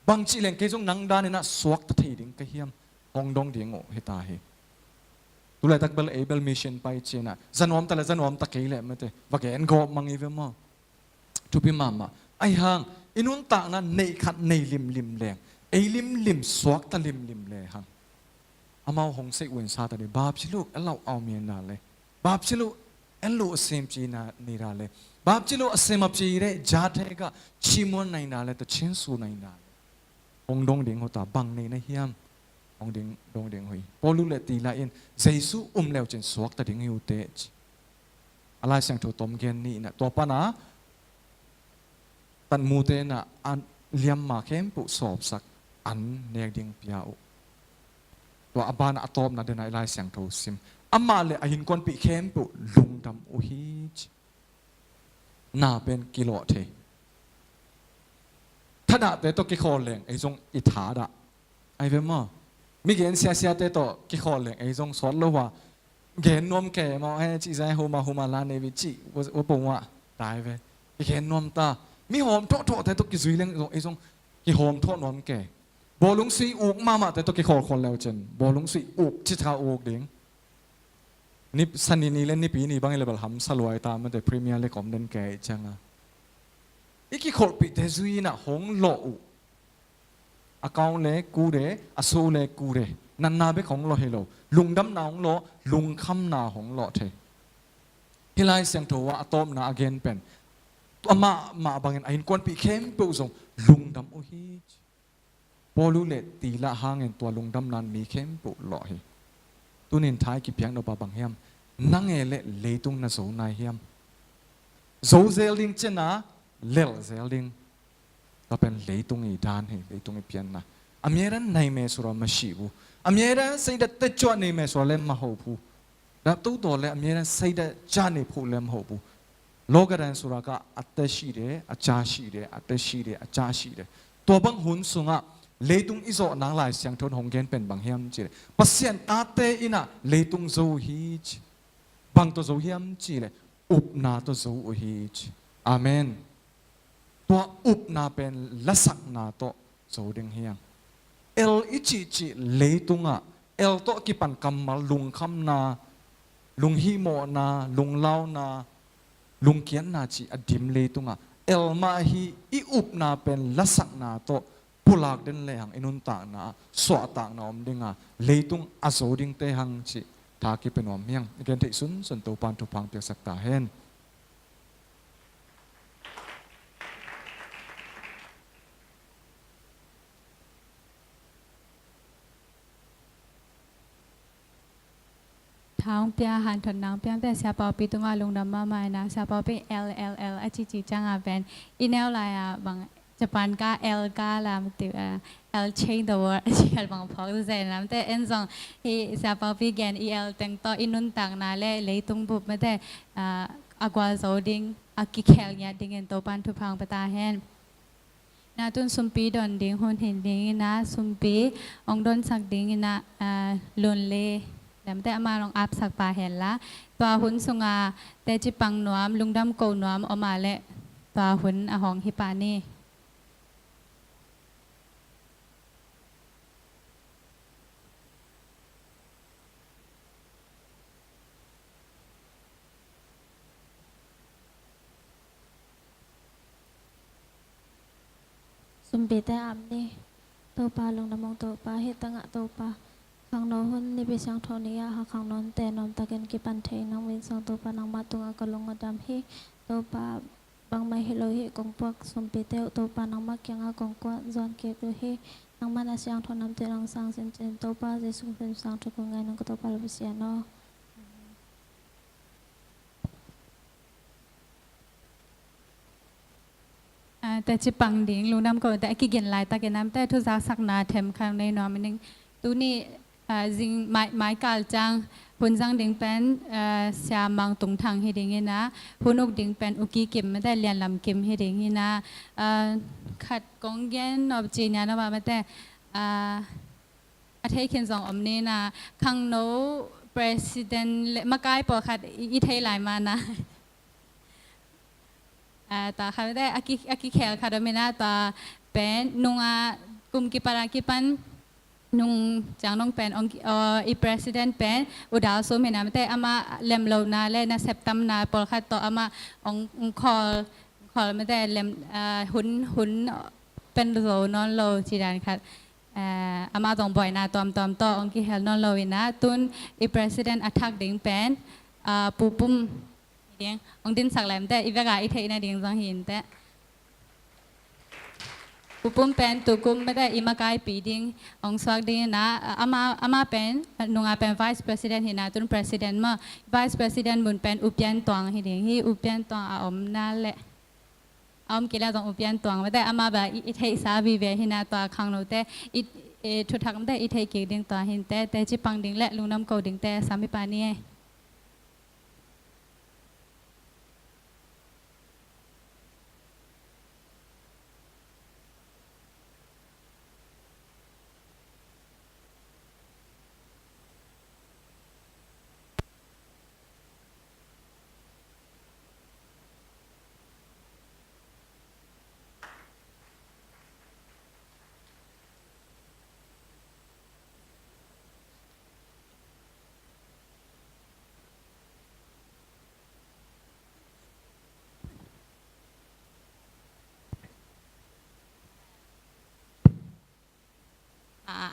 bang cih leng kei zong nang dan inah suakta thei ding ka hiam? Hong dong ding uh hita hi. Tulaitak bel ei bel mission pai cinah zanuam ta le zanuam ta kei le mate va gen gawp mang i ve maw? Thupi mahmah. Ahi hang i nuntakna neih khat nei limlim leng ei limlim suakta limlim le hang amau hong seih uin sata ding bapci lo a lauh aumina le bapci lo a lo a sem cina nira le bapci lo a sem a ci le jatheka cimuan naina le ta cinsu naina le hong dong ding huta bang nei na hiam? Hong ding dong ding hui Paulu le tila in Jesu um leu cin suakta ding hi ute ci. A Lai Siangtho tom gen ni na tua pana tanmute na an liamma khempeuh sawpsak an nek ding pia uh. Tua a bana a tawpna dena i Lai Siangtho sim amah le a hinkuanpih khempeuh lungdam uh hi ci. Na pen kilawh thei. Thadahte tawh kikhawl leng ei zong i thadah ai ve maw? Migen siasiate tawh kikhawl leng ei zong sawt lo hua gen nuam kei maw, eh, cih zai huma huma la nei vi cih, wa, wa pong wa, tai ve. Kigen nuam ta. Mi hawm thawh thawh te tawh kizui leng zong, ei zong, kihawm thawh nuam kei. Bawlung sui uk mahmah te tawh kikholkhol leu cin. Bawlung sui uk, citha uk ding. Nip, sani ni le nipi ni bang i le bel hamsa luai ta, mate Premier League om den kei cianga. I kikholhpih te zui inah hong lawh uh. A kau le kude, a so le kude. Natna bek hong lawh hi lo. Lungdamna hong lawh, lungkhamna hong lawh thei. Hih Lai Siangtho ah a tawpna a gen pen, amah mah bangin a innkuanpih khempeuh zong lungdam uh hi. Paul uh le tilah hangin tua lungdamna in mi khempeuh lawh hi. Tunin tha i kipiak nop ah bang hiam? Nang e le leitung na zo nai hiam? Zo zel ding cina, lelh zel ding. Tua pen leitung i dan hi, leitung i pianna. A mieran nai me sura ma shi bu. A mieran seida te cua nei me sura le ma ho bu. Dap tu do le a mieran seida ca nei phu le ma ho bu. Logadan sura ka a te shi de, a ca shi de, a te shi de, a ca shi de. Tua bang hun sunga leitung i zawh nang Lai Siangtho in hong gen pen bang hiam ci le. Pasian tate inah leitung zo hi ci. Bang tawh zo hiam ci le. Upna tawh zo uh hi ci. Amen. Tua upna pen lasakna tawh zo ding hiang. El i cihcih leitungah, el tawh kipan kammal lungkhamna, lunghihmawhna, lunglauna, lungkiatna cih a dim leitungah, el mah hi i upna pen lasakna tawh pulak den lehang i nuntakna ah suahtakna om dinga, leitung a zo dingte hang cih tha kipia nuam hiang. I gen theih sunsun Topan thupha piaksak ta hen. Tha hong pia, hanthotna hong pia mate Sia Paupi tungah lungdam mahmah ina, Sia Paupi L L L a cici ciangah pen i neu lai-ah bang Japan ka L ka la mati, eh, L change the world a ci khat bang phawk zen ina mate en zong hi Sia Paupi gen i L teng tawh i nuntakna le leitung bup mate, eh, a gualzo ding, a kikhel ngiat dingin Topan thupha hong pia ta hen. Na tun sumpi don ding hun hi ding ina, sumpi hong donsak ding ina, ah, Lunle lamte ama long apsak pah hen la. Tua hun sunga teci pang nuam, lungdam ko nuam om a le tua hun a hong hi pah ni. Sumpite ap ni. Topa lungdam ung Topa, hih tangah Topa khangno hun Nipi Siangtho ni-ah ha khangnote nuamtakin kipan thei nang vinsang Topa nangmah tungah ka lung a dam hi. Topa bangmah hi lo hi kong puak sumpite uh Topa nangmah kiangah kong kuah zuan kik uh hi. Nangmah na siangtho namte nong sang sincin Topa Jesu Khrist sang thu kong ngai nang ka Topa lo Pasian aw. Ah, teci pang ding lungdam ko te a kigen laitakin amte thuzaksakna them khang nei nuam ning. Tuni, ah, zing mai, mai kal cang hun zang ding pen, ah, Sia Mang Tung Thang hi ding ina, hun uk ding pen Uki Kim mate Lian Lam Kim hi ding ina, ah, khat kong gen nop ci nia nop a mate, ah, a thei khin zong om ni na, khangno president le makai pawlkhat i, i thei lai ma na. Ah, tua khat mate a ki, a kikhel khat om ina tua pen nunga kum kipan a kipan nung ciang nung pen ong, ah, i president pen U Dal Sum hi na mate ama lemlona le nasep tamna pawlkhat tawh ama ong, ong khawl, ong khawl mate lem, ah, hun, hun pen zo nawn lo ci dan khat. Eh, ama zong buaina tuamtuam tawh ong kihel nawn lo ina tun i president a thak ding pen, ah, Pu Pum hi ding, ong dinsak lemte i veka i theihna ding zong hi inte. Pu Pum pen tukum mate i makaipi ding ong suak ding ina, ah, ama, ama pen, ah, nunga pen vice president hi ina tun president maw, vice president mun pen U Pian Tuang hi ding hi, U Pian Tuang a om na le a om kila zong U Pian Tuang mate ama ba i, i theihsa vive hi na tua khangnote i, i thuthak mate i theih kik ding tua hi inte, teci pang ding le lungdam ko dingte sam hi pa ni e.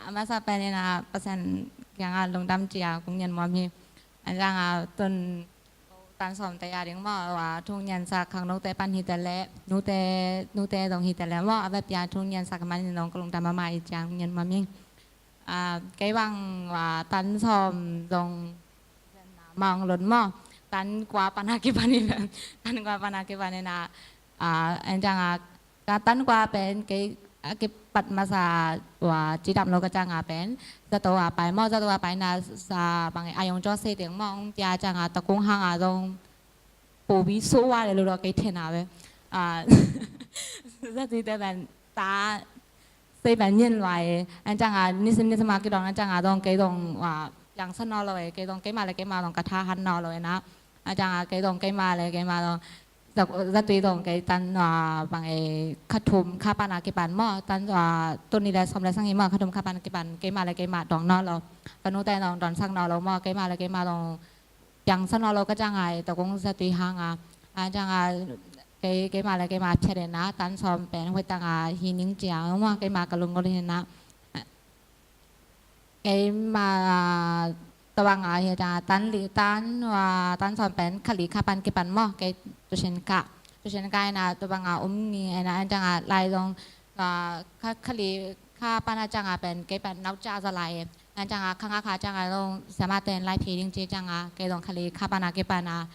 A masa pen in a Pasian kiangah lungdam ci-a kong ngen muam hi. An ciang a tun tan sawmte a ding maw, a thu ngen sak khangnote pan hi ta leh, nute, nute zong hi ta leh maw, a va pia thu ngen sak man in zong ka lungdam mahmah hi ci-a kong ngen muam hi. A, kei bang a tan sawm zong mawng lon maw, tan kua pan a kipan in, tan kua pan a kipan in a, a, an ciang a ka tan kua pen kei a kipat masa ua cidam lo ka ciang a pen zato a pai maw, zato a pai na sa bang a yong jaw se teng maw, ong tia ciang a takung hang a zong pobi so wa le lo lo kei thena ve. A, zatui te pen ta sei pen nyen wa e. An ciang a nisim nisim a kidong an ciang a dong kei dong wa piang sa naw lo e, kei dong keima le keima dong ka tha han naw lo e na. An ciang a kei dong keima le keima dong zatui dong kei tan, a, bang e kha thum kha pan a kipan maw, tan, a, tuni le sawm le sang hi maw, kha thum kha pan a kipan keima le keima dong naw lo. Ka nute dong dong sak naw lo maw, keima le keima dong piang sa naw lo ka ciang a, e, takung zatui hang a. An ciang a kei, keima le keima phiat e na, tan sawm pen hoih tang a hi ning ci-a maw, keima ka lungol hi na. Keima, a, tua bang a hi ta tan li tan, a, tan sawm pen kha li kha pan kipan maw, kei tuition kah, tuition kah e na, tua bang a um ni e na, an ciang a lai zong, a, kha, kha li kha pan a ciang a pen kei pen nau ca za lai e. An ciang a kha nga kha ciang a zong siamate in lai phi ding ci ciang a, kei zong kha li kha pan a kipan a,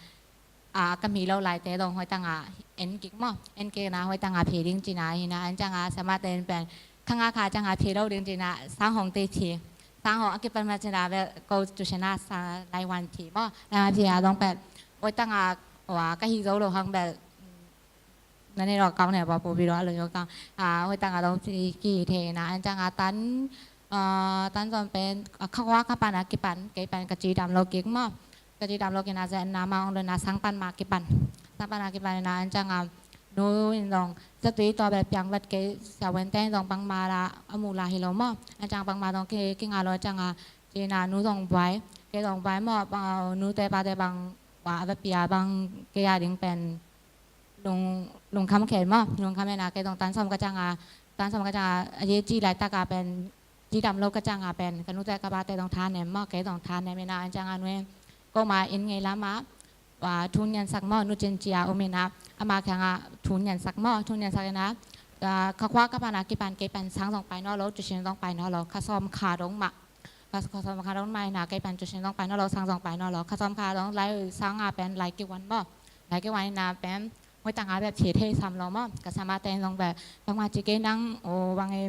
a, ka mi lo laite dong hoih tang a en kik maw, en kik na hoih tang a phi ding ci na hi na, an ciang a siamate in pen kha nga kha ciang a phi lo ding ci na, sang hong te phi, sang hong a kipan ma ci na ve ko tuition a sa lai wan phi maw, lai wan phi a dong pen hoih tang a wa ka hi zo lo hang pen na ne lo kau ne ba pu bi lo a lo yo kau, a, hoih tang a dong phi ki the na, an ciang a tan a, tan zong pen, a, kha kua kha pan a kipan, kei pen ka cidam lo kik maw. Ka cidam lo kik na zan na ma ong lo na sang pan ma kipan. Sang pan a kipan na an ciang a nu in zong zatui tua bel piang vet kei sia wen ten zong bang ma la a mu la hi lo maw. An ciang bang ma zong kei, kei nga lo ciang a ci na nu zong buai. Kei zong buai maw, a, nute pate bang wa a va pia bang kei a ding pen lung, lungkham khen maw, lungkham e na, kei zong tan sawm ka ciang a, tan sawm ka ciang a, a ye ci laitak a pen cidam lo ka ciang a pen ka nute ka pate zong tha nem maw, kei zong tha nem e na, an ciang a nu e ko ma inn ngei lam a, a, thu ngen sak maw, nu cin ci a um e na, ama kiang a thu ngen sak maw, thu ngen sak e na, a, kha kua kha pan a kipan kei pen sang zong pai naw lo, tuition zong pai naw lo, kha sawm kha dong mah. Kha, kha sawm kha dong mah e na, kei pen tuition zong pai naw lo, sang zong pai naw lo. Kha sawm kha dong lai sang a pen lai ki wan maw. Lai ki wan e na pen hoih tang a bek phi thei sam lo maw. Ka siamate in zong bek bang ma ci kei nang, o, bang e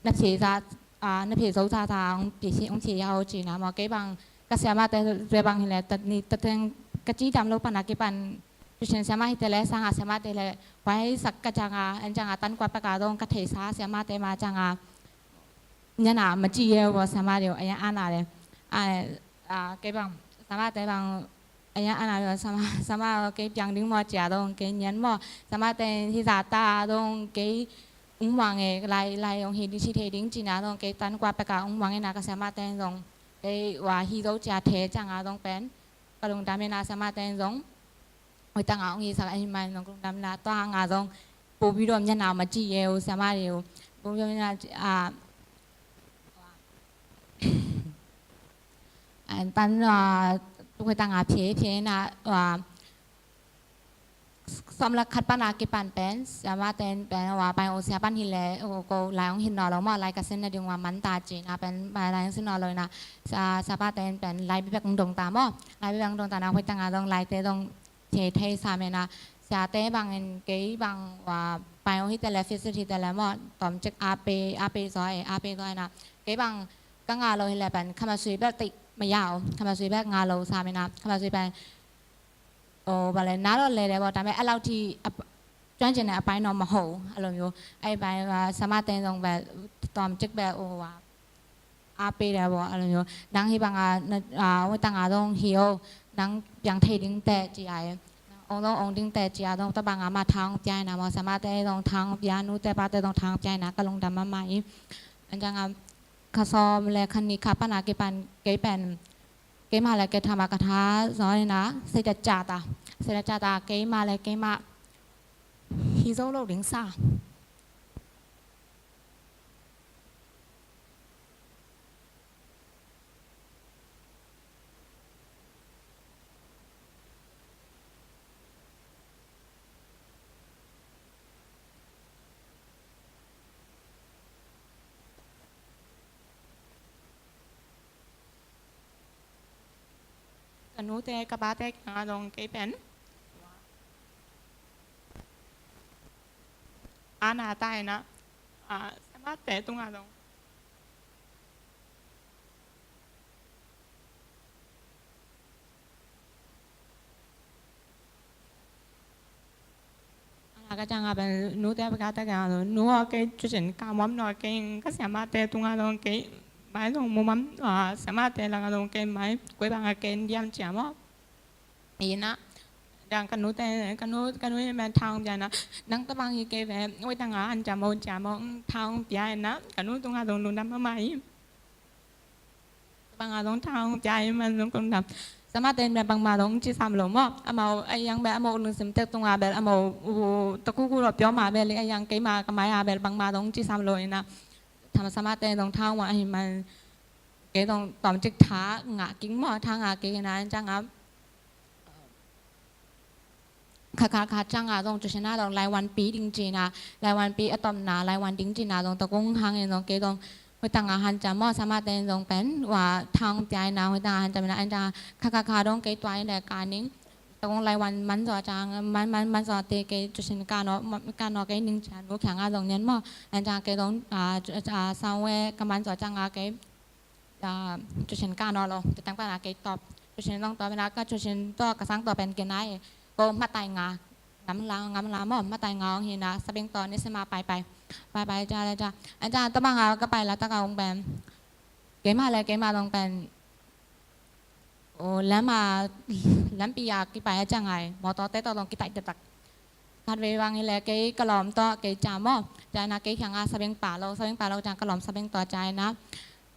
na phi za, a, na phi zo za za ong phi, ong phi ya o ci na maw. Kei bang ka siamate bek bang hi leh tat ni tat teng ka cidam lo pan a kipan tuition siama hi te leh sang a siamate leh huai sak ka ciang a, an ciang a tan kua pek a dong ka theisa siamate ma ciang a nyan a ma ci ye ua siama deuh a ya ana le. A, a, kei bang siamate bang a ya ana le siama, siama kei piang ding maw ci a dong kei nyan maw. Siamate hi za ta dong kei ung wang e lai, lai ong hi ding ci thei ding ci na dong kei tan kua pek a ung wang e na ka siamate dong kei wa hi zo ci a the ciang a dong pen ka lungdam e na siamate zong hoih tang a ong hi sak a hi mai zong ka lungdam na tua hang a zong pu bi dom nyan a ma ci ye u siama ye u pu bi dom nyan a, a, an tan, a, tu hoih tang a phe phe na, a, sawm le khat pan a kipan pen siamate in pen wa pai u sia pan hi leh u ko lai ong hin naw lo maw lai ka sin na ding wa man ta ci na pen lai ong sin naw lo na sa, siamate in pen lai bek ong dong ta maw lai bek ong dong ta na hoih tang a dong laite dong thei thei sam e na siate bang in kei bang wa pai ong hi te leh visit hi te leh maw tom cik a pe a pe zaw e a pe zaw e na kei bang ka nga lo hi leh pen kha ma sui bek ti ma yaw kha ma sui bek nga lo sam e na kha ma sui pen โอ้ bang le na lo le de bo ta me a lau ti a cuan cin a pai no ma ho a lo yo ai pai wa siamate zong ba tom cik ba โอ้ wa a pe de bo a lo yo nang hi bang a, a, hoih tang a dong hi o nang piang thei ding te ci ai nang ong dong ong ding te ci a dong ta bang a ma thang piai na mo siamate dong thang pia nute pate dong thang piai na ka lungdam mahmah i an ciang a kha sawm le kha nih kha pan a kipan kei pen keima le kei tham a ka tha zaw ni na sei ta ca ta sei ta ca ta keima le keima hi zo lo ding sa ka nute ka pate kiangah zong kei pen a na ta in ah, a, siamahte tungah zong a na ka ciangah pen nute a pate kiangah zong, nu aw, kei tuition kah muam nawn kei ing, ka siamahte tungah zong kei mai zong mu muam, a, siamahte lakah zong kei mai koi bangah kei diam ci a maw. Ina, dang ka nute, ka nu, ka nu in pen tha hong pia ina, nang tua bang hi kei ve, oi tangah hanciam o, hanciam o, tha hong pia ina, ka nu tungah zong lungdam mahmah hi. Tua bangah zong tha hong pia hi, man zong ka lungdam. Siamahte in pen bangmah zong ci sam lo maw, amau a yang pen amau lungsim tek tungah pen amau, uh, takuku lo pia mah pen li a yang keima ka mai a pen bangmah zong ci sam lo ina. Tha siamahte zong tha hong pia hi man, kei zong tawmcik tha ngah kik maw, tha ngah kik ina, an ciangah kha kha kha ciangah zong tuition ah zong laiwanpi ding ci ina, laiwanpi a tomna laiwan ding ci ina zong tua kong hangin zong kei zong hoih tangah hanciam maw, siamahte in zong pen ua tha hong pia ina, hoih tangah hanciam ina, an ciangah kha kha kha zong kei tua in leh ka ning, tua kong laiwan man zaw ciang, man, man, man zaw te kei tuition kah nawn, kah nawn kei ning ci a nu kiangah zong nian maw, an ciangah kei zong, a, a, sawe ka man zaw ciangah kei a, tuition kah nawn lo, tua teng pan a kei tawp. Tuition zong tawp ina, ka tuition tawh ka sang tawh pen kei nai, ko matai nga, ngam la, ngam la maw, matai nga hong hi ina, sabeng tawh ni sema pai pai. Pai pai ca le ca. An ca tua bangah ka pai la tak a hong pen, keima le keima zong pen, o, lam a, lampi a kipai a ciang ai, mawtawte tawh zong kitai taktak. Khatvei bang hi leh kei ka lawm tawh kei ca maw, ca ina kei kiangah sabeng pah lo, sabeng pah lo ciang ka lawm sabeng tawh ca ina.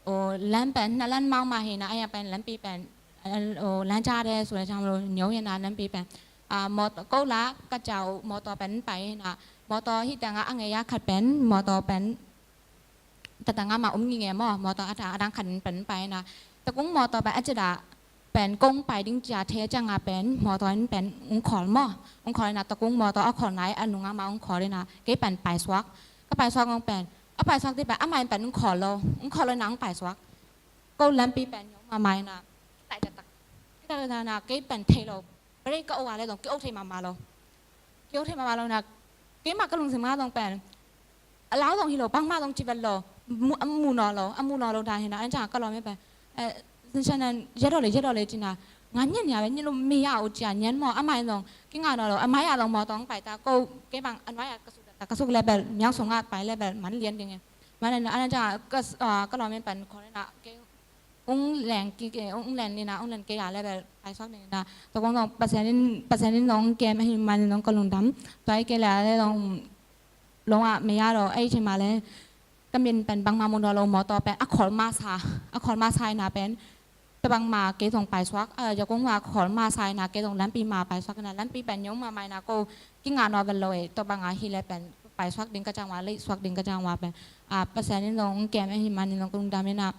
O, lan pen na lan mahmah hi ina, a yang pen lampi pen, o, lan ca de su le cam lo nyo hi ina lampi pen. A, mawtaw, ko la ka ca uh mawtaw pen pai hi ina, mawtaw hih tengah a ngei a khat pen mawtaw pen tatang a mah om ngingei maw, mawtaw a dang khat in pen pai ina. Tua kong mawtaw pen a cih dah pen kong pai ding cia thei a ciangah pen mawtaw in pen ong khawl maw. Ong khawl ina tua kong mawtaw a khawl nai a nungah mah ong khawl ina kei pen paisuak. Ka paisuak ong pen, a paisuak dih pen amah in pen ong khawl lo. Ong khawl lo ina ong paisuak. Ko lampi pen nyo mahmah ina. Kitai taktak. Kitai taktak ina kei pen thei lo. Brake ka uk a le zong ki-uk thei mahmah lo. Ki-uk thei mahmah lo ina, keimah ka lungsim ah zong pen a lau zong hi lo, bangmah zong ci vet lo, mu, a mu nawn lo, a mu nawn lo dan hi ina, an ciang ka lawm in pen, eh, sinan, yet aw le, yet aw le ci ina, nga nian nia ve, nian lo mi a uh cia nian maw, amah in zong ki ngah nawn lo, a mai ah zong mawtaw hong pai ta, ko, kei bang, an vai ah ka suk ta, ka suk le bel, miang sung ah pai le bel, man lian ding e. Man lian, an ciang ka, ah, ka lawm in pen, khawl ina, kei, ung leng kik, ung leng ina, ung leng kei a le bel paisuak ning ina. Tua kong zong Pasian in, Pasian in zong kem ahi man in zong ka lungdam. Tua i kei le a le zong long a mei a lo, ei ci ma le. Ka min pen bangmah mu nawn lo mawtaw pen a khawl masa, a khawl masa ina pen. Tua bangmah kei zong paisuak, a, ya kong wa khawl masa ina kei zong lampi mah paisuak ina, lampi pen nyong mahmah ina ko ki ngah nawn vet lo e, tua bangah hi le pen paisuak ding ka ciang wa, leisuak ding ka ciang wa pen. A, Pasian in zong kem ahi man in zong ka lungdam ina.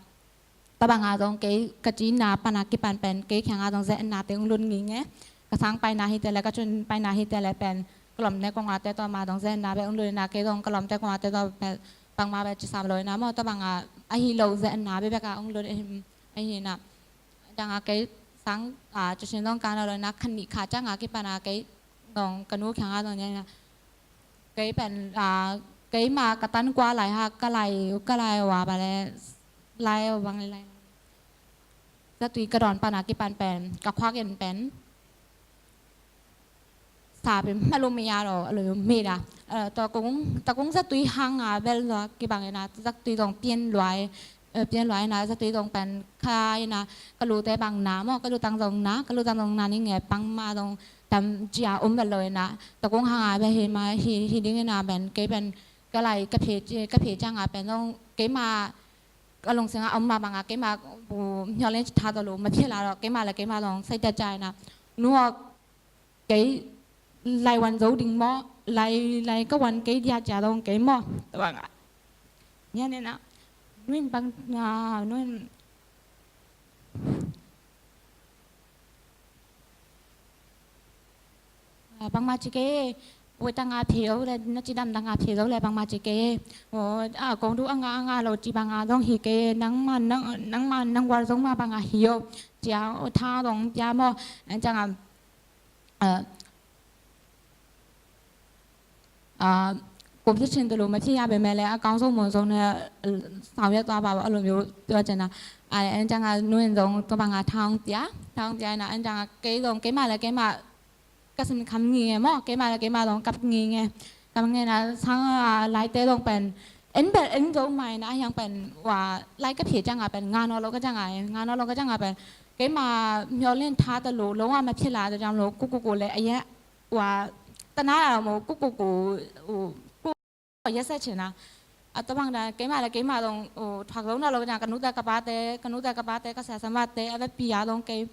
Tua bangah zong kei ka cina pana kipan pen kei kiangah zong ze-etna te ung lut nging e. Ka sang paina hi te le ka cun paina hi te le pen ka lawmte kongah te tawh mah zong ze-etna pen ung lut ina kei zong ka lawmte kongah te tawh pen bangmah pen ci sam lo ina maw tua bangah ahi lo ze-etna bekbek ah ung lut ahi ina. Dangah kei sang, a, cu sin zong ka na lo ina khan nih kha ciangah kipana kei zong ka nu kiangah zong nia ina. Kei pen, a, keima ka tan kua lai ha, ka lai, ka lai wa ba le, lai wa bang le lai. Zatui ka dawn pana kipan pen, ka khuak in pen. Sa pen, ma lu mi ya lo, a lu mi da. A, tua kung, tua kung zatui hang a bel lo, kibang ina, zatui zong pian luai, eh, pian luai ina, zatui zong pen kha ina, ka lute bang na maw, ka lutang zong na, ka lutang zong na ning e, bangmah zong tam cia um vet lo ina, tua kong hang a bia hi ma, hi, hi ding ina pen, kei pen, ka lai, ka phe, ka phe ciang a pen zong, keima, ka lungsim a um mah bang a, keima, bu, hniaw len ci tha tawh lo, ma thia la lo, keima le keima zong, sai tia cia ina, nu aw, kei lai wan zo ding maw, lai, lai ka wan kei dia cia dong kei maw, tua bang a. Nia nena, nuin bang, a, nuin, a, bangmah ci kei, Ui tanga phei lo le, na cidam tanga phei lo le bangma ci kei. O, a kong du a nga a nga lo ci banga dong hi kei. Nangma nang nangma nang gual zong ma banga hi o. Cia o tha dong cia mo. An canga a kum si chin tulu ma ci a be me le a kang zong mo zong ne sau ya tua ba a lo yo tua cena. Ai an canga nuin zong tua banga thang cia thang cia na an canga kei zong kei ma le kei ma ka sin kham ngi nge maw, keima le keima dong kap ngi nge. Kap ngi na sang a laite dong pen en bel en zo mai na a hiang pen wa lai ka phie cianga pen nga naw lo ka cianga e, nga naw lo ka cianga pen keima miol len tha ta lo lo wa ma phie la ta jam lo ku ku ku le a ye wa ta na mo ku ku ku u ku ya sa chena. A tua bang dan keima le keima dong u thak lo na lo ka cianga ka nu ta ka pa te ka nu ta ka pa te ka sa sa ma te a ve pi a dong kei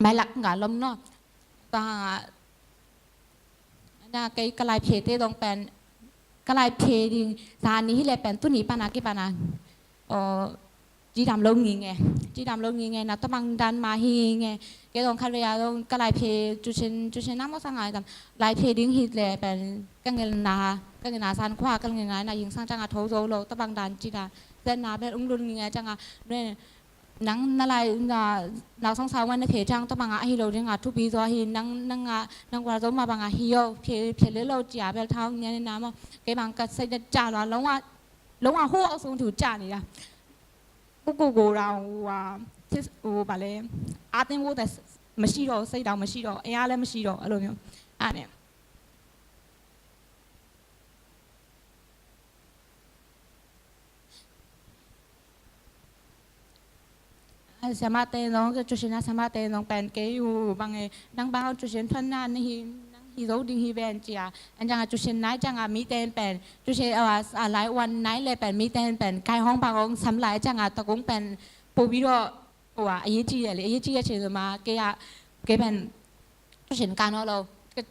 mai lak nga lom no. Tua hanga na kei ka lai phie te dong pen ka lai phie ding sa ni hi le pen tu ni pana ki pana o ci dam lo ngi nge ci dam lo ngi nge na tua bang dan ma hi nge. Kei dong khat ve a dong ka lai phie cu chin cu chin na mo sa ngai dam lai phie ding hi le pen ka ngel na ka ngel na san khua ka ngel na na ying sang chang a tho zo lo tua bang dan ci da zen na pen ung lun ngi nge chang a ne nang na lai na nau sang sa wan na phe chang ta banga ahi lo ding a thupi zo hi nang nang a nang gual zo ma banga hi yo phe phe le lo cia bel thau nia ni na mo. Kei bang ka sai da cha lo lo wa lo wa hu au sung thu cha ni ya ku ku ku ra wa tis u ba le a tin wu da ma shi lo sai da ma shi lo e a le ma shi lo a lo myo a ne. Siamate zong cu sin a siamate zong pen kei u bang e nang bang cu sin phan na na hi nang hi zo ding hi ven cia an jang a cu sin nai jang a mi ten pen cu sin a lai wan nai le pen mi ten pen kai hong bang hong sam lai jang a takung pen pu bi ro wa a yi ci a le a yi ci a chin ma kei a kei pen cu sin ka no lo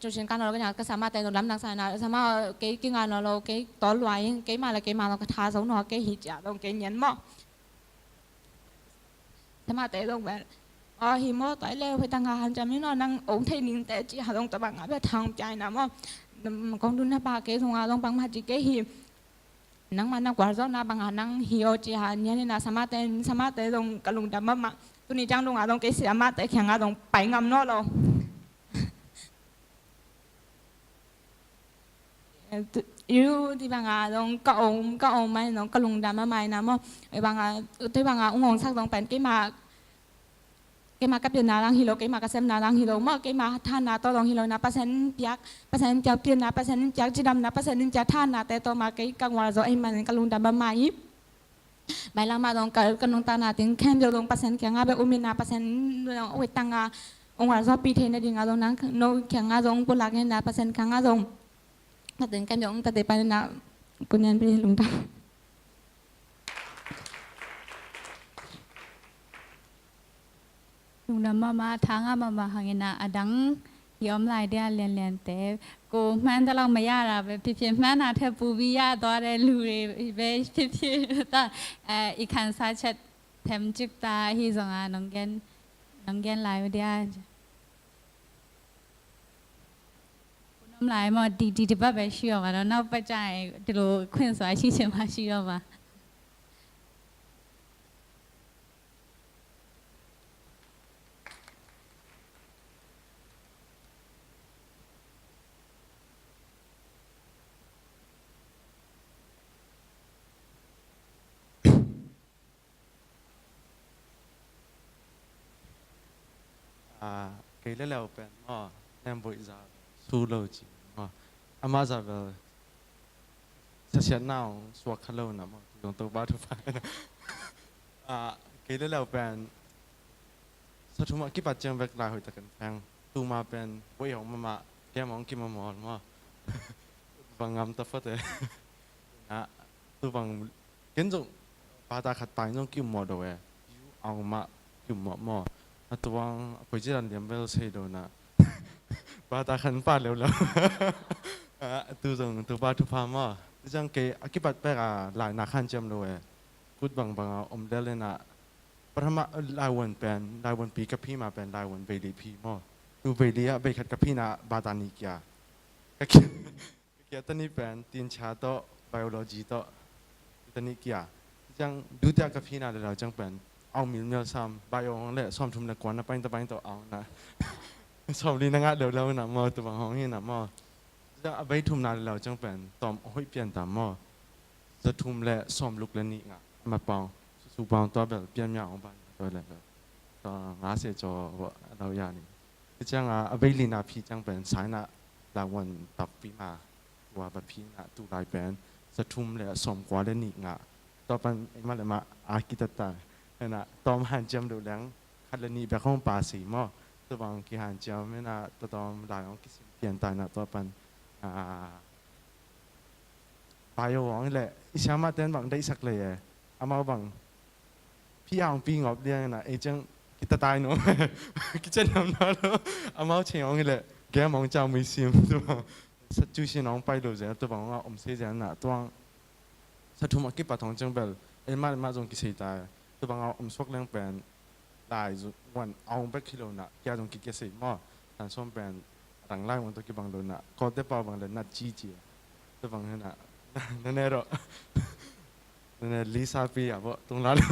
cu sin ka no lo ka siamate zong lam nang sa na siama kei ki nga no lo kei tol luai kei ma le kei ma lo ka tha zo no kei hi cia zong kei nyen mo. Tamate dong bel a hi maw tai le hoi tanga han cam hi no nang ong thei ning te ci ha dong tabang a bia thang piai na maw. Kong dun na pa ke zong a dong bang ma ci ke hi nang ma na kual zong na bang a nang hi o ci ha nian hi na samate samate dong ka lungdam mama tuni cang dong a dong ke si amate khiang a dong pai ngam no lo. Iu ti banga dong ka om ka om mai dong ka lungdam a mai na maw. Banga ti banga ung ong sak dong pen keima keima ka pianna dang hi lo keima ka semna dang hi lo maw keima thanna to dong hi lo na pasen piak pasen piak pianna pasen piak cidamna pasen piak thanna te to ma kei ka ngual zo ei man ka lungdam a mai. Mailam ah dong ka, ka nungta na ding khempeuh dong Pasian kiangah bek um in ah Pasian dong hoih tangah hong hualzawhpih theih nading ah dong nang no kiangah dong pulak in ah Pasian kiangah dong na ding khempeuh hong tate pan in ah kunian pi lungdam. Lungdam mahmah, tha ngah mahmah hangin ah a dang hi om lai dia lianliante. Ko hman ta lak maya ra ve phiphi hman a the pu bi ya dua de lu re ve phiphi ta i khan sa chat them cik ta hi zong a nong gen nong gen lai ve dia. Ko nom lai maw di di di ba ve shi om a no nau pa chai di lo khun sa shi chen ma shi om a. Kei le leu pen maw nem boih za su lo ci maw amah za bel sasiat nau suak kha lo na maw tu zong to ba thu pa. Kei le leu pen sa thum a kipat ciang vek lai hoih takin pheng tuma pen boih hong mama kem hong kimamol maw. Bang ngam ta fate. Na tu bang ken zong bata khat pai zong kiummawh do e. Au mah kiummawh maw. A tuang a koi cidan liam bel sei do na. Bata khat pa leuleu. Tu zong tu pa thupha maw. Tu zong kei a kipat pek a lai na khan ciam lo e. Kut bang bang a om lel e na. Pathama laivuan pen laivuan pi ka phi ma pen laivuan veili phi maw. Tu veili a veikhat ka phi na bata ni kia. Ka kia, ka kia tani pen tincha tawh, biology tawh, tani kia. Ciang dutia ka phina le lau ciang pen, au mil mial sam, bio hong le sawm thum le kuan na pain ta pain tawh au na. Sawm li na ngah deuh lau na maw, tu bang hong hi na maw. Ciang a bei thumna le lau ciang pen, tawm hoih pian ta maw. Za thum le sawm luk le nih ngah, ma pau, su pau tua bel, pian mia hong ban, tua le bel. Tua nga se caw, lau ya ni. Ciang a, a bei lina phi ciang pen, saina, la wan tap pi ma, tua ba phi na, tu lai pen, za thum le sawm kua le nih ngah. Tua pan, ei ma le ma, a kita ta, hena, tawm han ciam deuh leng, khat le nih bek hong pa si maw. Tua bang ki han ciam, hena, tua tawm lai hong kisim pian ta na, tua pan, a, Bio hong le, i siamah ten bang deihsak lei e. Amau bang, phi a hong pi ngop liang na, ei ciang, kita tai no. Kician nam na lo. Amau ceng hong le, game hong ciang mui sim. Tu bang, sa cu sin hong pai lo zen, tu bang hong a om sei zen na, tuang. Sa thum a kipat hong ciang bel, ei ma, ma zong kisei tai. Tu bang a om suak leng pen, lai zu, wan, a hong bek hi lo na, kia zong kikia sei maw. Tan sawm pen, rang lai wan tawh kibang lo na, kawlte pau bang le nat ci ci. Tu bang hena, na ne ro. Na ne lisa pi a bo, tung la lo.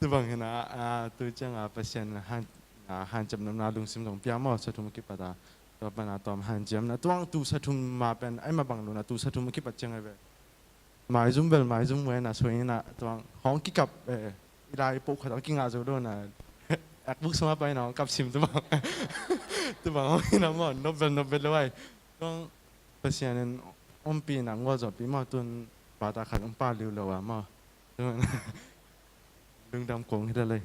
Tu bang hena, a, tu ciang a Pasian han, a, han ciam nam na lungsim zong pia maw, sa thum kipat a. Tua pan a tawm han ciam na, tuang tu sa thum ma pen, ai ma bang lo na, tu sa thum kipat ciang ai ve. Maizum bel, maizum wen a soi na, tuang, hong kikap, eh, i lai po khat a kingah zo lo na, ek buk suma pai na, hong kap sim tu bang. Tu bang, hong ina mo, nop bel, nop bel lo ai. Tuang, Pasian in, ompi na, ngua zo pi mo, tun, bata khat, ompa liu lo a mo. Tun, lungdam kong hita lei.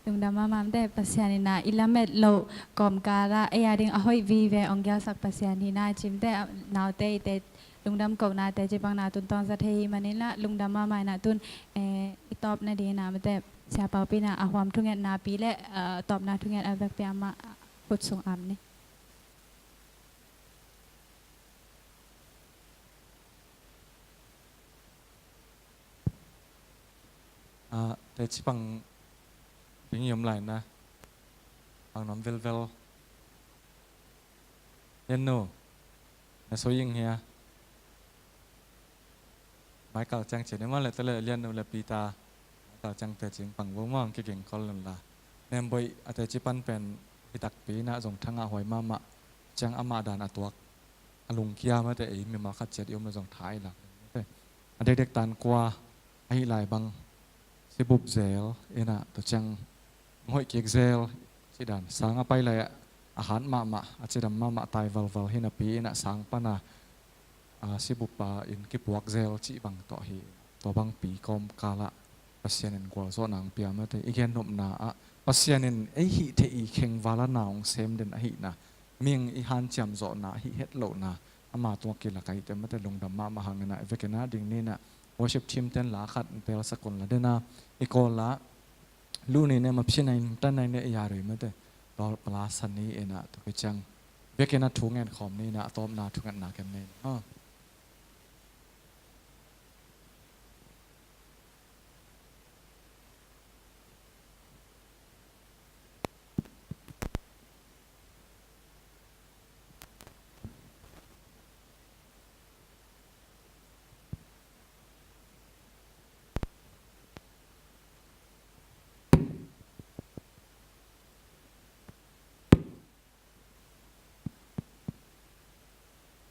Lungdam mahmah mate, Pasian in a i lamet loh kawmkal ah ei a ding a hoih vive ong gialsak Pasian hi na, cimte, naute ite lungdam kok nate cipang na tun tawng za thei hi manin la lungdam mahmah in a tun, eh, i tawp nading in a mate, Sia Pau Pi in a a huam thungetna pi le, eh, tawpna thunget a vekpi amah khut sung am ni. Ah, teci pang ding i om lai na. Pang nuam velvel. Lian nu, na soi ing hia. Michael ciang ci ni maw le te le Lian nu le Peter. Michael ciang teci pang vo maw, kiging khol nun la. Nem boih a teci pan pen hi takpi na zong thangah huai mahmah. Ciang amah dan a tuak. A lungkia mate ei mimal khat ciat i om na zong tha i lak. A dekdek tan kua, ahi lai bang, sibup zel, ina, tua ciang, hoih kik zel, cidan, sang a pai lai a, a hat mahmah, a cidam mahmah, tai valval, hina pi, ina, sang pana, a, sibup a, in kipuak zel, ci bang tawh hi, tua bang pi kawm kala, Pasian in gualzawhna ang pia mate, i gen nopna ah, Pasian in ei hih thei i kheng vala na ong sem den ahihna, ming i hanciam zawhna, hih het lohna, ama tua kilak ahihte mate lungdam mahmah hang ina, i vekina ding nina, worship team ten la khat, tel sakun la dena, i kawl la, lu ni ne, mapsina in, tan nai ne, i yarui mate, lol pala sani ina, tuki ciang, vekina thungen khawm nina, a tawpna thungetna ken nina. Ha.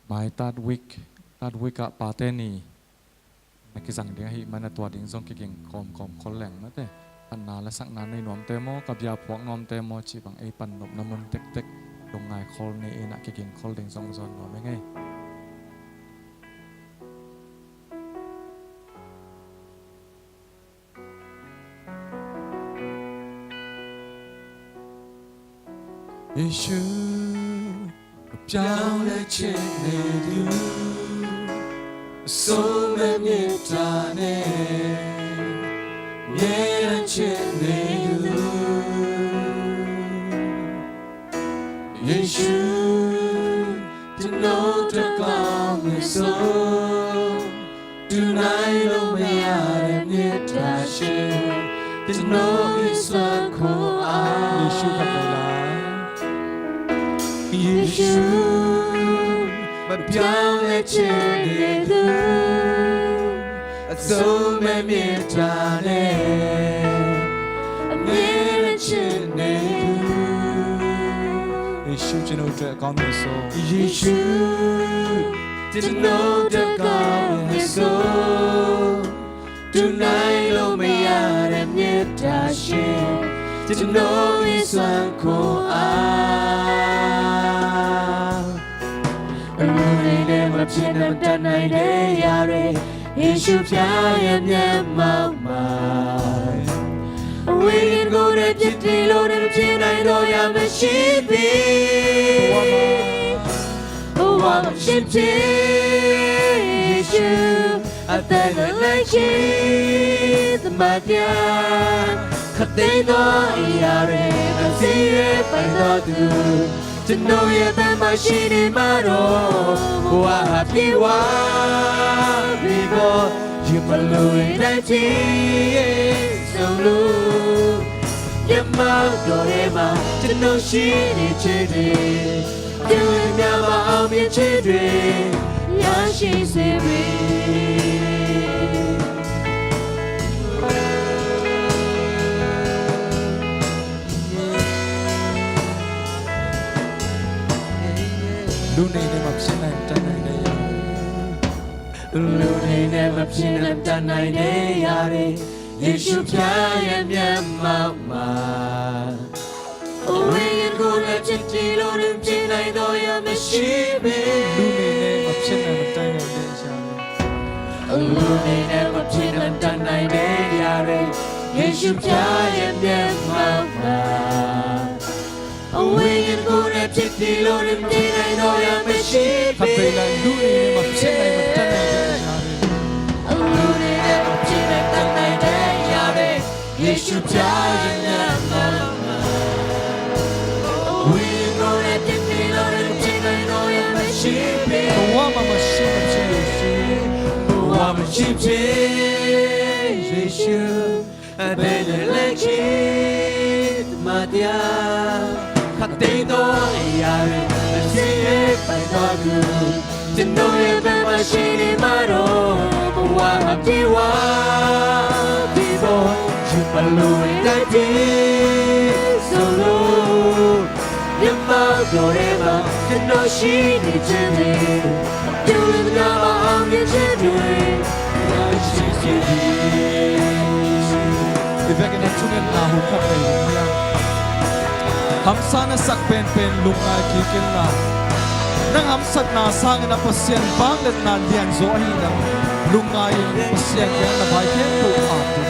Mai third week, third week ah pate ni na kizang ding ahih man a tua ding zong kiging kawmkawm khol leng mate. Phatna la sakna nei nuamte maw, ka bia phuak nuamte maw, cih bang ei pan nopna mun tektek lungngai khol ni in a kiging khol ding zong zawn nuam e ngei. Yesu, ပြောင်းလဲခြင်းနဲ့သူ ဆုံးမမြတ်တာနဲ့ မြဲတမ်းခြင်းနဲ့သူ ယေရှု ကျွန်တော်တစ်ကောင်းနဲ့ဆုံး သူနိုင်လို့မရတဲ့မေတ္တာရှင် ကျွန်တော်ရဲ့စွမ်းခွန်အား ယေရှုခပ်တယ်လား။ ယေရှု မပြောင်းလဲခြင်းနဲ့သူ အဆုံးမဲ့မေတ္တာနဲ့ အမြဲတမ်းချစ်နေသူ။ ယေရှု ကျွန်တော်အတွက်အကောင်းမြတ်ဆုံး။ ယေရှု ကျွန်တော်အတွက်ကောင်းမြတ်ဆုံး။ သူနိုင်လို့မရတဲ့မေတ္တာရှင် ကျွန်တော်ရဲ့စွမ်းခွန်အား အလိုတွေနဲ့မဖြစ်နိုင်တတ်နိုင်တဲ့အရာတွေ ယေရှုဖျားရဲ့မျက်မှောက်မှာ အဝိညာဉ်ကိုယ်တိုင်ဖြစ်တည်လို့နဲ့မဖြစ်နိုင်တော့ရာမရှိပေ။ ဘဝမှာရှင်ဖြစ်ယေရှု အသက်နဲ့လက်ရှိသမတရား ခတ်သိမ်းသောအရာတွေ မစည်းရဲပိုင်သောသူ ကျွန်တော်ရဲ့ဘက်မှာရှိနေမှာတော့ ဘဝဟာပြေဝပြီပေါ့။ ယမလို့ရင်တိုင်းပြည်ရဲ့ဆုံးလို့မျက်မှောက်တော်ထဲမှာ ကျွန်တော်ရှိနေခြင်းတွေ သူ့ရဲ့မျက်မှောက်အောင်မြင်ခြင်းတွေ ရရှိစေပြီ။ လူတွေနဲ့မဖြစ်နိုင်တတ်နိုင်တဲ့အရာတွေ လူတွေနဲ့မဖြစ်နိုင်တတ်နိုင်တဲ့အရာတွေ ယေရှုဖျားရဲ့မျက်မှောက်မှာ အဝိညာဉ်ကိုယ်တိုင်ဖြစ်တည်လို့နဲ့ဖြစ်နိုင်တော့ရာမရှိပေ။ လူတွေနဲ့မဖြစ်နိုင်မတတ်နိုင်တဲ့အရာတွေ အလူတွေနဲ့မဖြစ်နိုင်တတ်နိုင်တဲ့အရာတွေ ယေရှုဖျားရဲ့မျက်မှောက်မှာ အဝိညာဉ်ကိုယ်တိုင်ဖြစ်တည်လို့နဲ့ဖြစ်နိုင်တော့ရာမရှိပေ။ ခပ်ပေလိုက် လူတွေနဲ့မဖြစ်နိုင်မတတ်နိုင်တဲ့အရာတွေ အလူတွေနဲ့မဖြစ်နိုင်တတ်နိုင်တဲ့အရာတွေ ယေရှုဖျားရဲ့မျက်မှောက်မှာ အဝိညာဉ်ကိုယ်တိုင်ဖြစ်တည်လို့နဲ့ဖြစ်နိုင်တော့ရာမရှိပေ။ ဘဝမှာမရှိမဖြစ်ယေရှု ဘဝမှာရှိဖြစ်ယေရှု အသက်နဲ့လက်ရှိသမတရား ခတ်သိမ်းသောအရာတွေ အစည်းအပိုင်သောသူ ကျွန်တော်ရဲ့ဘက်မှာရှိနေမှာတော့ ဘဝအပြည့်ဝပြီပေါ့။ ယမလို့ရင်တိုင်းပြည်ဆုံးလို့မျက်မှောက်တော်ထဲမှာ ကျွန်တော်ရှိနေခြင်းတွေ အပြုလုပ်များမှာအောင်မြင်ခြင်းတွေ ရရှိစေပြီ။ Ivek in a thungen na hun khat nei ding hi a, hamsa na sak penpen lungngai kik inla, nang hamsatna sangin a Pasian vangliatna lianzaw ahi nang lungngai in Pasian kiang na vai khempeuh at in.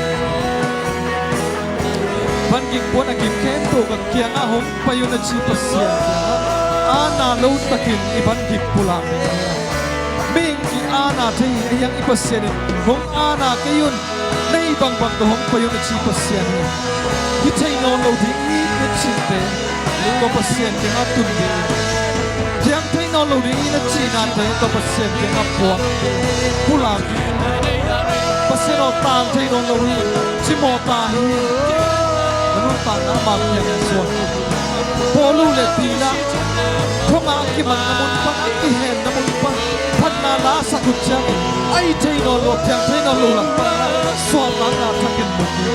Van gik puan a gik khempeuh ka kiangah hong pai un a ci Pasian kiangah aana lo takin i van gik pulak ding hi a, mihing i aana thei hi a, hiang i Pasian in hong aana kei un, na hih bangbang tawh hong pai un a ci Pasian hi. Hi thei nawn lo ding hi na cihte tua Pasian kiangah tun ding hi. Thiang thei nawn lo ding hi na cihnate tua Pasian kiangah puak ding, pulak ding. Pasian aw, tang thei nawn lo hi, cimawh ta hi. Na nuntakna amah kiangah zuan. Paul uh le Silas thongah a kimatna mun pan, a kihenna mun pan phatna la a sak uh ciangin a hi thei nawn lo, thiang thei nawn lo lam pan suahtakna thakin mu hi.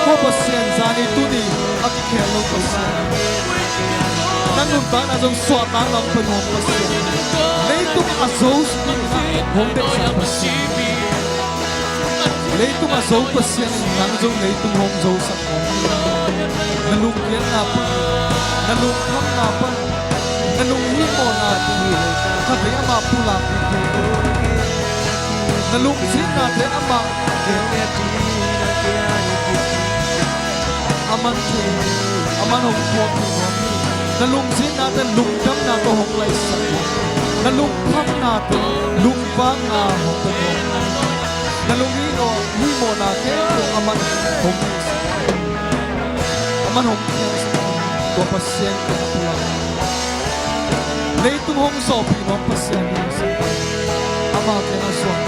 Ko Pasian, zani tuni a kikhel lo Pasian, na nuntakna zong suahtakna hong pia nuam Pasian, leitung a zo in hong deihsak Pasian, leitung a zo Pasian in nang zong leitung hong zosak. Na lungkiatna pan, na lungkhamna pan, na lunghihmawhna pan khatvei amah pulak ding hi. Na lungzinate amah, aman thei, aman hong puak ding hi. Na lungzinate lungdamna tawh hong laisak hi. Na lungkhamnate lungvakna hong pia nuam hi. Na lunghihmawh, hihmawhna khempeuh aman hong hihsak hi. Aman hong piangsak hi. Tua Pasian kiangah pulak. Leitung hong zawhpih nuam Pasian hong hihsak hi. Ama kiangah zuan.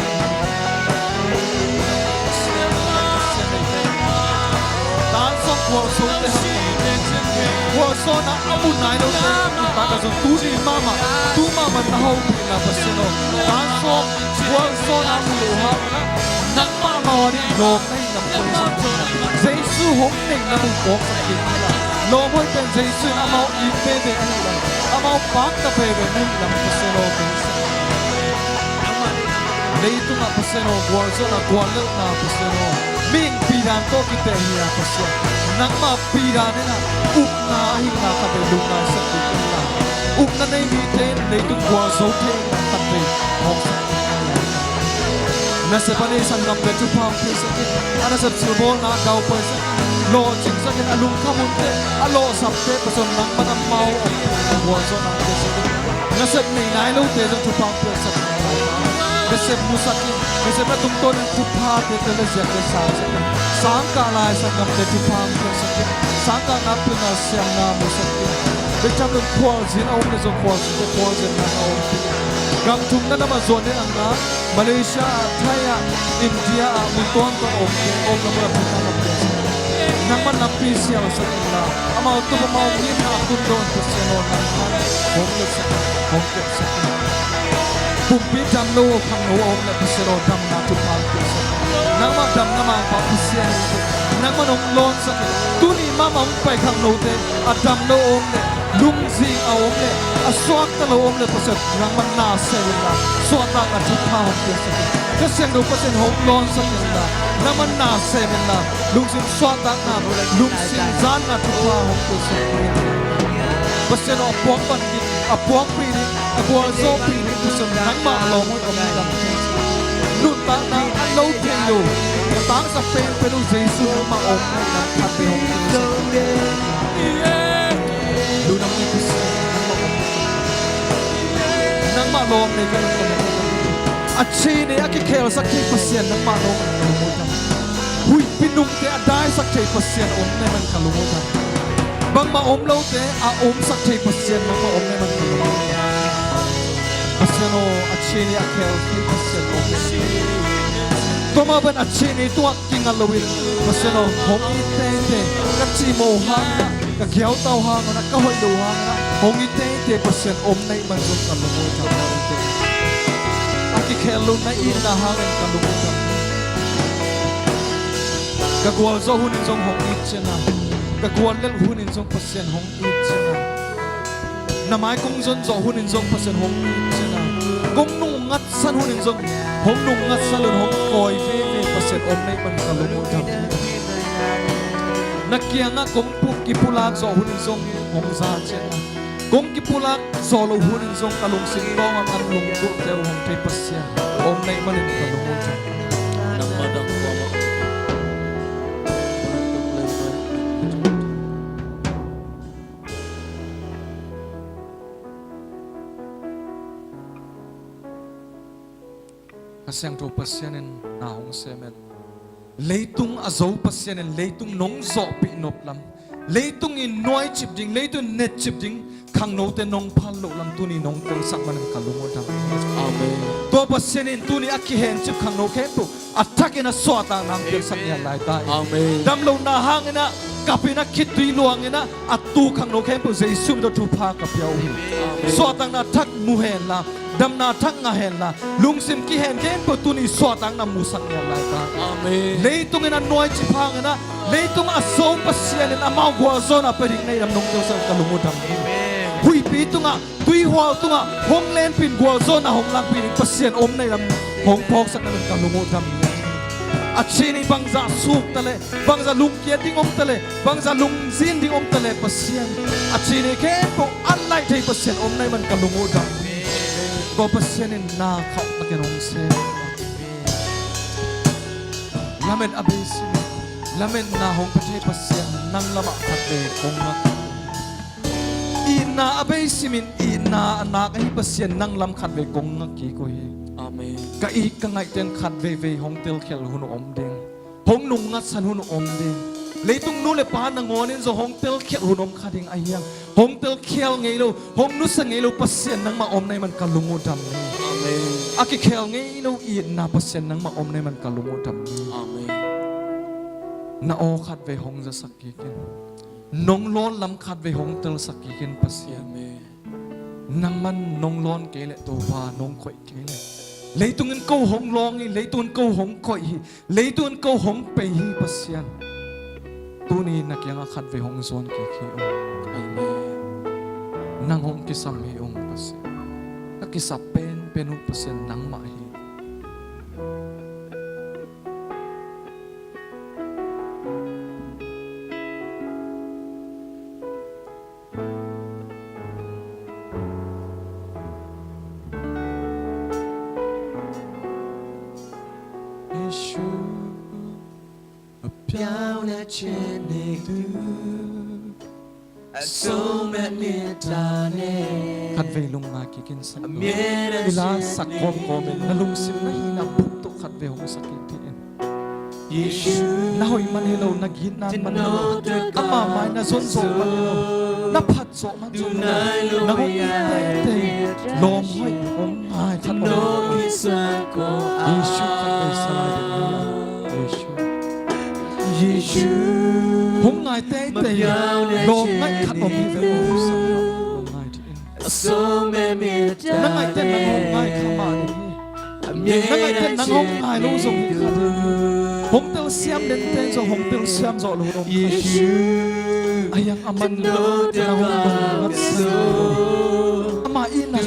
Gualzo te hang, gualzawhna a mu nai lo te, ta ka zong tu ni mahmah, tu mahmah na hopihna Pasian aw. Tan sawm gualzawhna a mu lo hang, nangmah mawh a ding lawm na hihna Pasian aw. Jesu hong neihna mun phawksak kik in la. Lawm hoih pen Jesu in amau it veve ahi lo, amau pakta veve na hih lam Pasian aw. Leitungah Pasian aw, gualzawhna, guallelhna Pasian aw, mihing pidan tawh kiteh hi a Pasian, nangmah pidan in ah ukna ahihna khatvei lungngaihsak kik in la. Ukna nei mite in leitung gualzo thei ahihna khatvei phawksak kik in la. Nasep a nei sanggamte thupha hong piasak in, a nasep silbawlna a daupai sak in, lawhcingsak in, a lungkham hunte, a lawhsapte Pasian nangman amau hong gualzawhna hong piasak in. Nasep nei nai lote zong thupha hong piasak in. Nasep musak in, nasep na tungtawnin thuphate tel le ziate sangsak in. Sangkah lai sanggamte thupha hong piasak in. Sangkahna pilna siamna musak in. Bek tham lo in khualzin a om le zong khualzinte khualzinna a om in. Gam thumna lamah zuan ding a ngah Malaysia ah, Thai ah, India ah, mun tuamtuam a omte omna mun ah thupha hong piasak in. Nangman lampi sialsak in la, amau tup amau ngimna a khun dawn Pasian aw, nangman hong letsak in, hong kepsak in. Pumpi dam lo, khangno a om leh Pasian aw, damna thupha hong piasak in. Nangmah damna mangpa Pasian in, nangman hong lawnsak in. Tuni mahmah hong pai khangnote a dam lo a om leh, lungzing a om leh, a suakta lo a om leh Pasian nangman na sem in la, suahtakna thupha hong piasak in. Kha Siangtho Pasian hong lawnsak in la, nangman na sem in la, lungsim suahtakna, lungsim zanna thupha hong piasak in. Pasian aw, a puak pan ding, a puakpih ding, a gualzawhpih ding Pasian nangmah lawm hoih om ding. Nuntakna a lo thei lo, a taksa penpen uh Jesu nangmah om ding, nang khatvei hong piasak in. Lungdam ni Pasian, nangmah lawm nei ka lungdam. A chini a kikhelsak thei Pasian nangmah lawm nei ka lungdam. Huihpi nungte a daisak thei Pasian om na hi man ka lungdam. Bangmah om lote a omsak thei Pasian nangmah om na hi man ka lungdam. Pasian aw, a chini a khel thei Pasian om na hi man. Tua mah bangin a chini tungah kinga loin Pasian aw, hong it teitei, ka cimawh hangin ah, ka giautau hangin ah, ka hoih loh hangin ah hong it teitei Pasian om na hi man zong ka lungdam. A kikhel lo na itna hangin ka lungdam. Ka gualzawh hunin zong hong it ciat in la, ka guallelh hunin zong Pasian hong it ciat in la, na mai kong zon zawh hunin zong Pasian hong it ciat in la, kong nungngatsan hunin zong hong nungngatsan lo in hong kawi veve Pasian om na hi man ka lungdam. Na kiangah kong pu-, kipulak zawh hunin zong hong za ciat in la, kong kipulak zawh loh hunin zong ka lungsim tawngah ka lunggulhte uh hong thei Pasian om na hi manin ka lungdam. Nangmah dang kuamah. Kha Siangtho Pasian in na hong sem in. Leitung a zo Pasian in leitung nong zawhpih nop lam, leitung in nuaicip ding, leitung in netcip ding khangnote nong phal loh lam tuni nong telsak manin ka lungdam. Amen. Tua Pasian in tuni a kihencip khangno khempeuh a thakin a suahtakna hong piaksak ngiat lai ta in. Amen. Damlohna hangin ah, kapin a khitui luangin ah, a tu khangno khempeuh Jesu min tawh thupha ka pia uh hi. Amen. Suahtakna thak mu hen la, damna thak ngah hen la, lungsim kihen khempeuh tuni suahtakna musak ngiat lai ta. Amen. Leitung in a nuaicip hangin ah, leitung a zo Pasian in amau gualzawhna pia ding na hi lam nong telsak ka lungdam hi. Amen. Huihpi tungah, tuihual tungah hong lenpih in gualzawhna hong lakpih ding Pasian om na hi lam hong phawksak na hi man ka lungdam hi. A chini bangzah suk ta leh, bangzah lungkiat ding om ta leh, bangzah lungzin ding om ta leh Pasian, a chini khempeuh an laih thei Pasian om na hi man ka lungdam hi. Tua Pasian in na khauhtakin hong sem. Lamet a bei simin, lametna hong pia thei Pasian nang lamah khatvei kong ngak. Itna a bei simin itna a nak ahi Pasian nang lam khatvei kong ngak kik uh hi. Amen. Ka it ka ngaihte in khat veivei hong telkhial hun uh om ding, hong nungngatsan hun uh om ding. Leitung nu le pa nangawn in zong hong telkhial hun om kha ding ahi hang. Hong telkhial ngei lo, hong nusia ngei lo Pasian nangmah om na hi man ka lungdam hi. Amen. A kikhel ngei lo itna Pasian nangmah om na hi man ka lungdam hi. Amen. Na aw khatvei hong zasak kik in. Nong lawn lam khatvei hong telsak kik in, Pasian. Amen. Nangman nong lawn kei leh, Topa, nong koih kei leh, leitungin ko hong lawng hi, leitungin ko hong koih hi, leitungin ko hong pei hi, Pasian. Tuni na kiangah khatvei hong zuan kik hi. Amen. Nang hong kisam hi ung, Pasian. Ka kisap penpen uh, Pasian, nangmah hi. Jesu, အပြောင်းလဲခြင်းနဲ့သူ Khatvei lungngai kik in, sak. I la sak kawmkawm in, na lungsim na hihna buk tawh khatvei hong sak kik dih in. Na hoih man hi lo, na gitna man hi lo, ama mai na zon zawh man hi lo, na phat zawh man zawh man hi lo, na hong it teitei, lawm hoih hong ngai khat om. Jesu khatvei sa lai dih in. Jesu. Hong ngai teitei, lawm ngaih khat om hi ve, hong ngai dih in. Na ngaihten nang hong ngai kha mah ding hi. Na ngaihten nang hong ngai lo zong hi kha ding hi. Hong telsiam denten zong hong telsiam zawh lo om kha ding hi. A hiang a man nang hong dong ngat seng lo. Ama i nang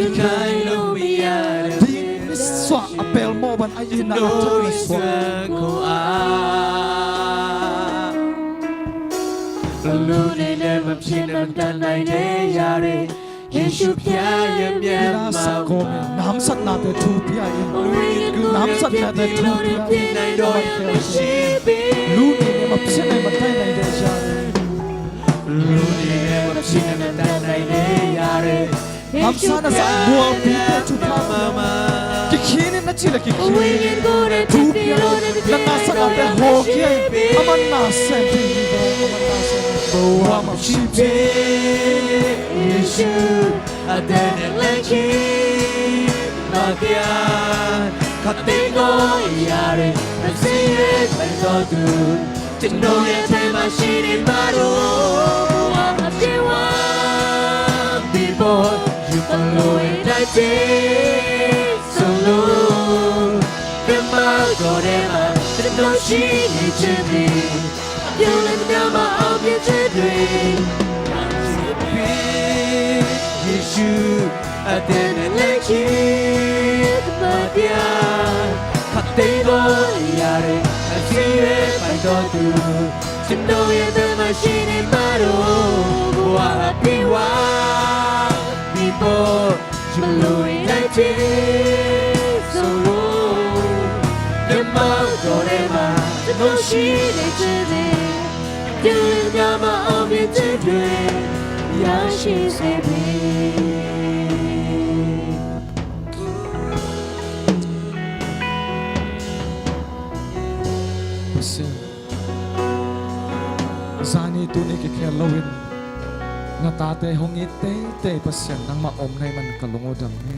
ding misuah a pelmawh ban a i na a thak misuah. ဘယ်လိုနည်းနဲ့မှ ဖြစ်နိုင်တဲ့ ယေရှုဖျားရဲ့မျက်မှောက်မှာ နမ်းစတ်နာတဲ့ ထူပြရင် နမ်းစတ်နာတဲ့ ထူပြရင် ဖြစ်နိုင်တော့ ရမရှိပေ လူတွေနဲ့ မဖြစ်နိုင် မတတ်နိုင်တဲ့ အရာတွေ လူတွေနဲ့ မဖြစ်နိုင် မတတ်နိုင်တဲ့ အရာတွေ Hamsa na sa mualpi te thupha mama. Kikhin in na ci le kikhin in. Thupia lo na na sa na te ho kia in. Aman na sem te hi bo, aman na sem. Bo wa ma shi pe. Yesu a te ne le ki ma kia. Ka te ngo ya re na si ye pe to tu. ကျွန်တော်ရဲ့ထဲမှာရှိနေမှာတော့ ဘဝမှာပြေဝပြီးပေါ် ယူပါလို့ရတဲ့ဆုံးလို့ ဘယ်မှာတော့ထဲမှာ ကျွန်တော်ရှိနေခြင်းတွေ အပြုံးလည်းများမအောင်မြင်ခြင်းတွေ ယေရှု အသက်နဲ့လက်ရှိ ကမပြခတ်သိမ်းသောအရာတွေ အစည်းအဝေးပိုင်တော်သူ ကျွန်တော်ရဲ့ဘက်မှာရှိနေမှာတော့ ဘဝအပြည့်ဝပြီးပေါ် ကျွန်တော်ရဲ့လက်ထဲဆိုလို့ မျက်မှောက်တော်ထဲမှာ ကျွန်တော်ရှိနေခြင်းတွေ ပြုံးလည်းများမအောင်မြင်ခြင်းတွေ ရရှိစေပြီ။ Pasian, zani tuni kikhel loin na tate hong it teitei Pasian, nangmah om na hih man ka lung uh dam hi.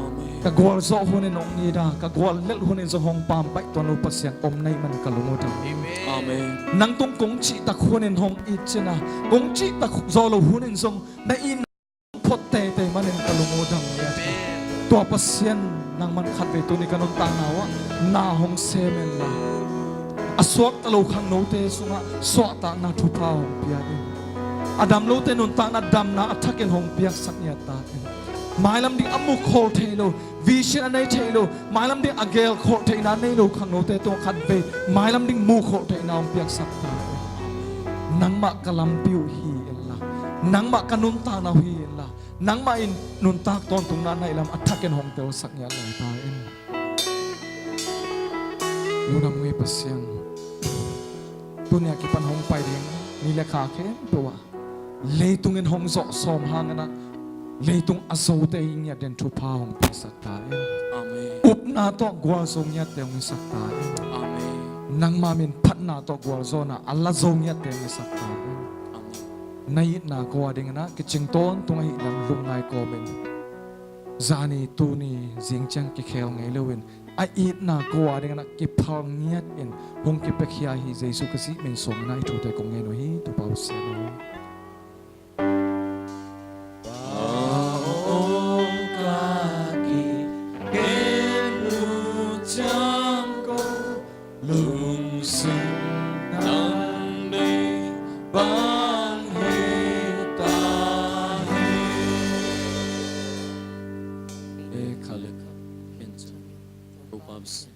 Amen. Ka gualzawh hun in hong it a, ka guallelh hun in zong hong pampaih tuan lo Pasian om na hih man ka lung uh dam hi. Amen. Nang tung kong cihtak hun in hong it cin a, kong cihtak zaw lo hun in zong na it phot teitei manin ka lung uh dam liat hi. Tua Pasian nangman khatvei tuni ka nuntakna uh ah na hong sem inla, a suakta lo khangnote sungah suahtakna thupha hong pia in. A dam lote nuntakna damna a thakin hong piaksak ngiat ta in. Mailam ding a mukhawl thei lo, vision a nei thei lo, mailam ding a gelkholh theihna a nei lo khangnote tungah khatvei mailam ding mukhawl theihna hong piaksak ta in. Nangmah ka lampi uh hi inla, nangmah ka nuntakna uh hi inla, nangmah in nuntak tawntungna na hih lam a thakin hong telsak ngiat lai ta in. Lungdam ung ei Pasian. Tuni a kipan hong pai ding ni le kha khempeuh ah leitung in hong zawh sawm hangin ah leitung a zote i ngiat den thupha hong piaksak ta in. Amen. Upna tawh gualzo ngiatte hong hisak ta in. Amen. Nangma min phatna tawh gualzawhna a la zo ngiatte hong hisak ta in. Amen. Na itna ko a dingin ah kicing tawntung ahih lam lungngai kawmin, zani tuni zing ciang kikhel ngei loin a itna ko a dingin a kiphal ngiat in hong kipiakhia hi. Jesu Khazih min suangin a i thute kong ngen uh hi. Topa Pasian aw. Lungsim nang nei bang hi ta hi. E khale kha, ken chan. Proverbs.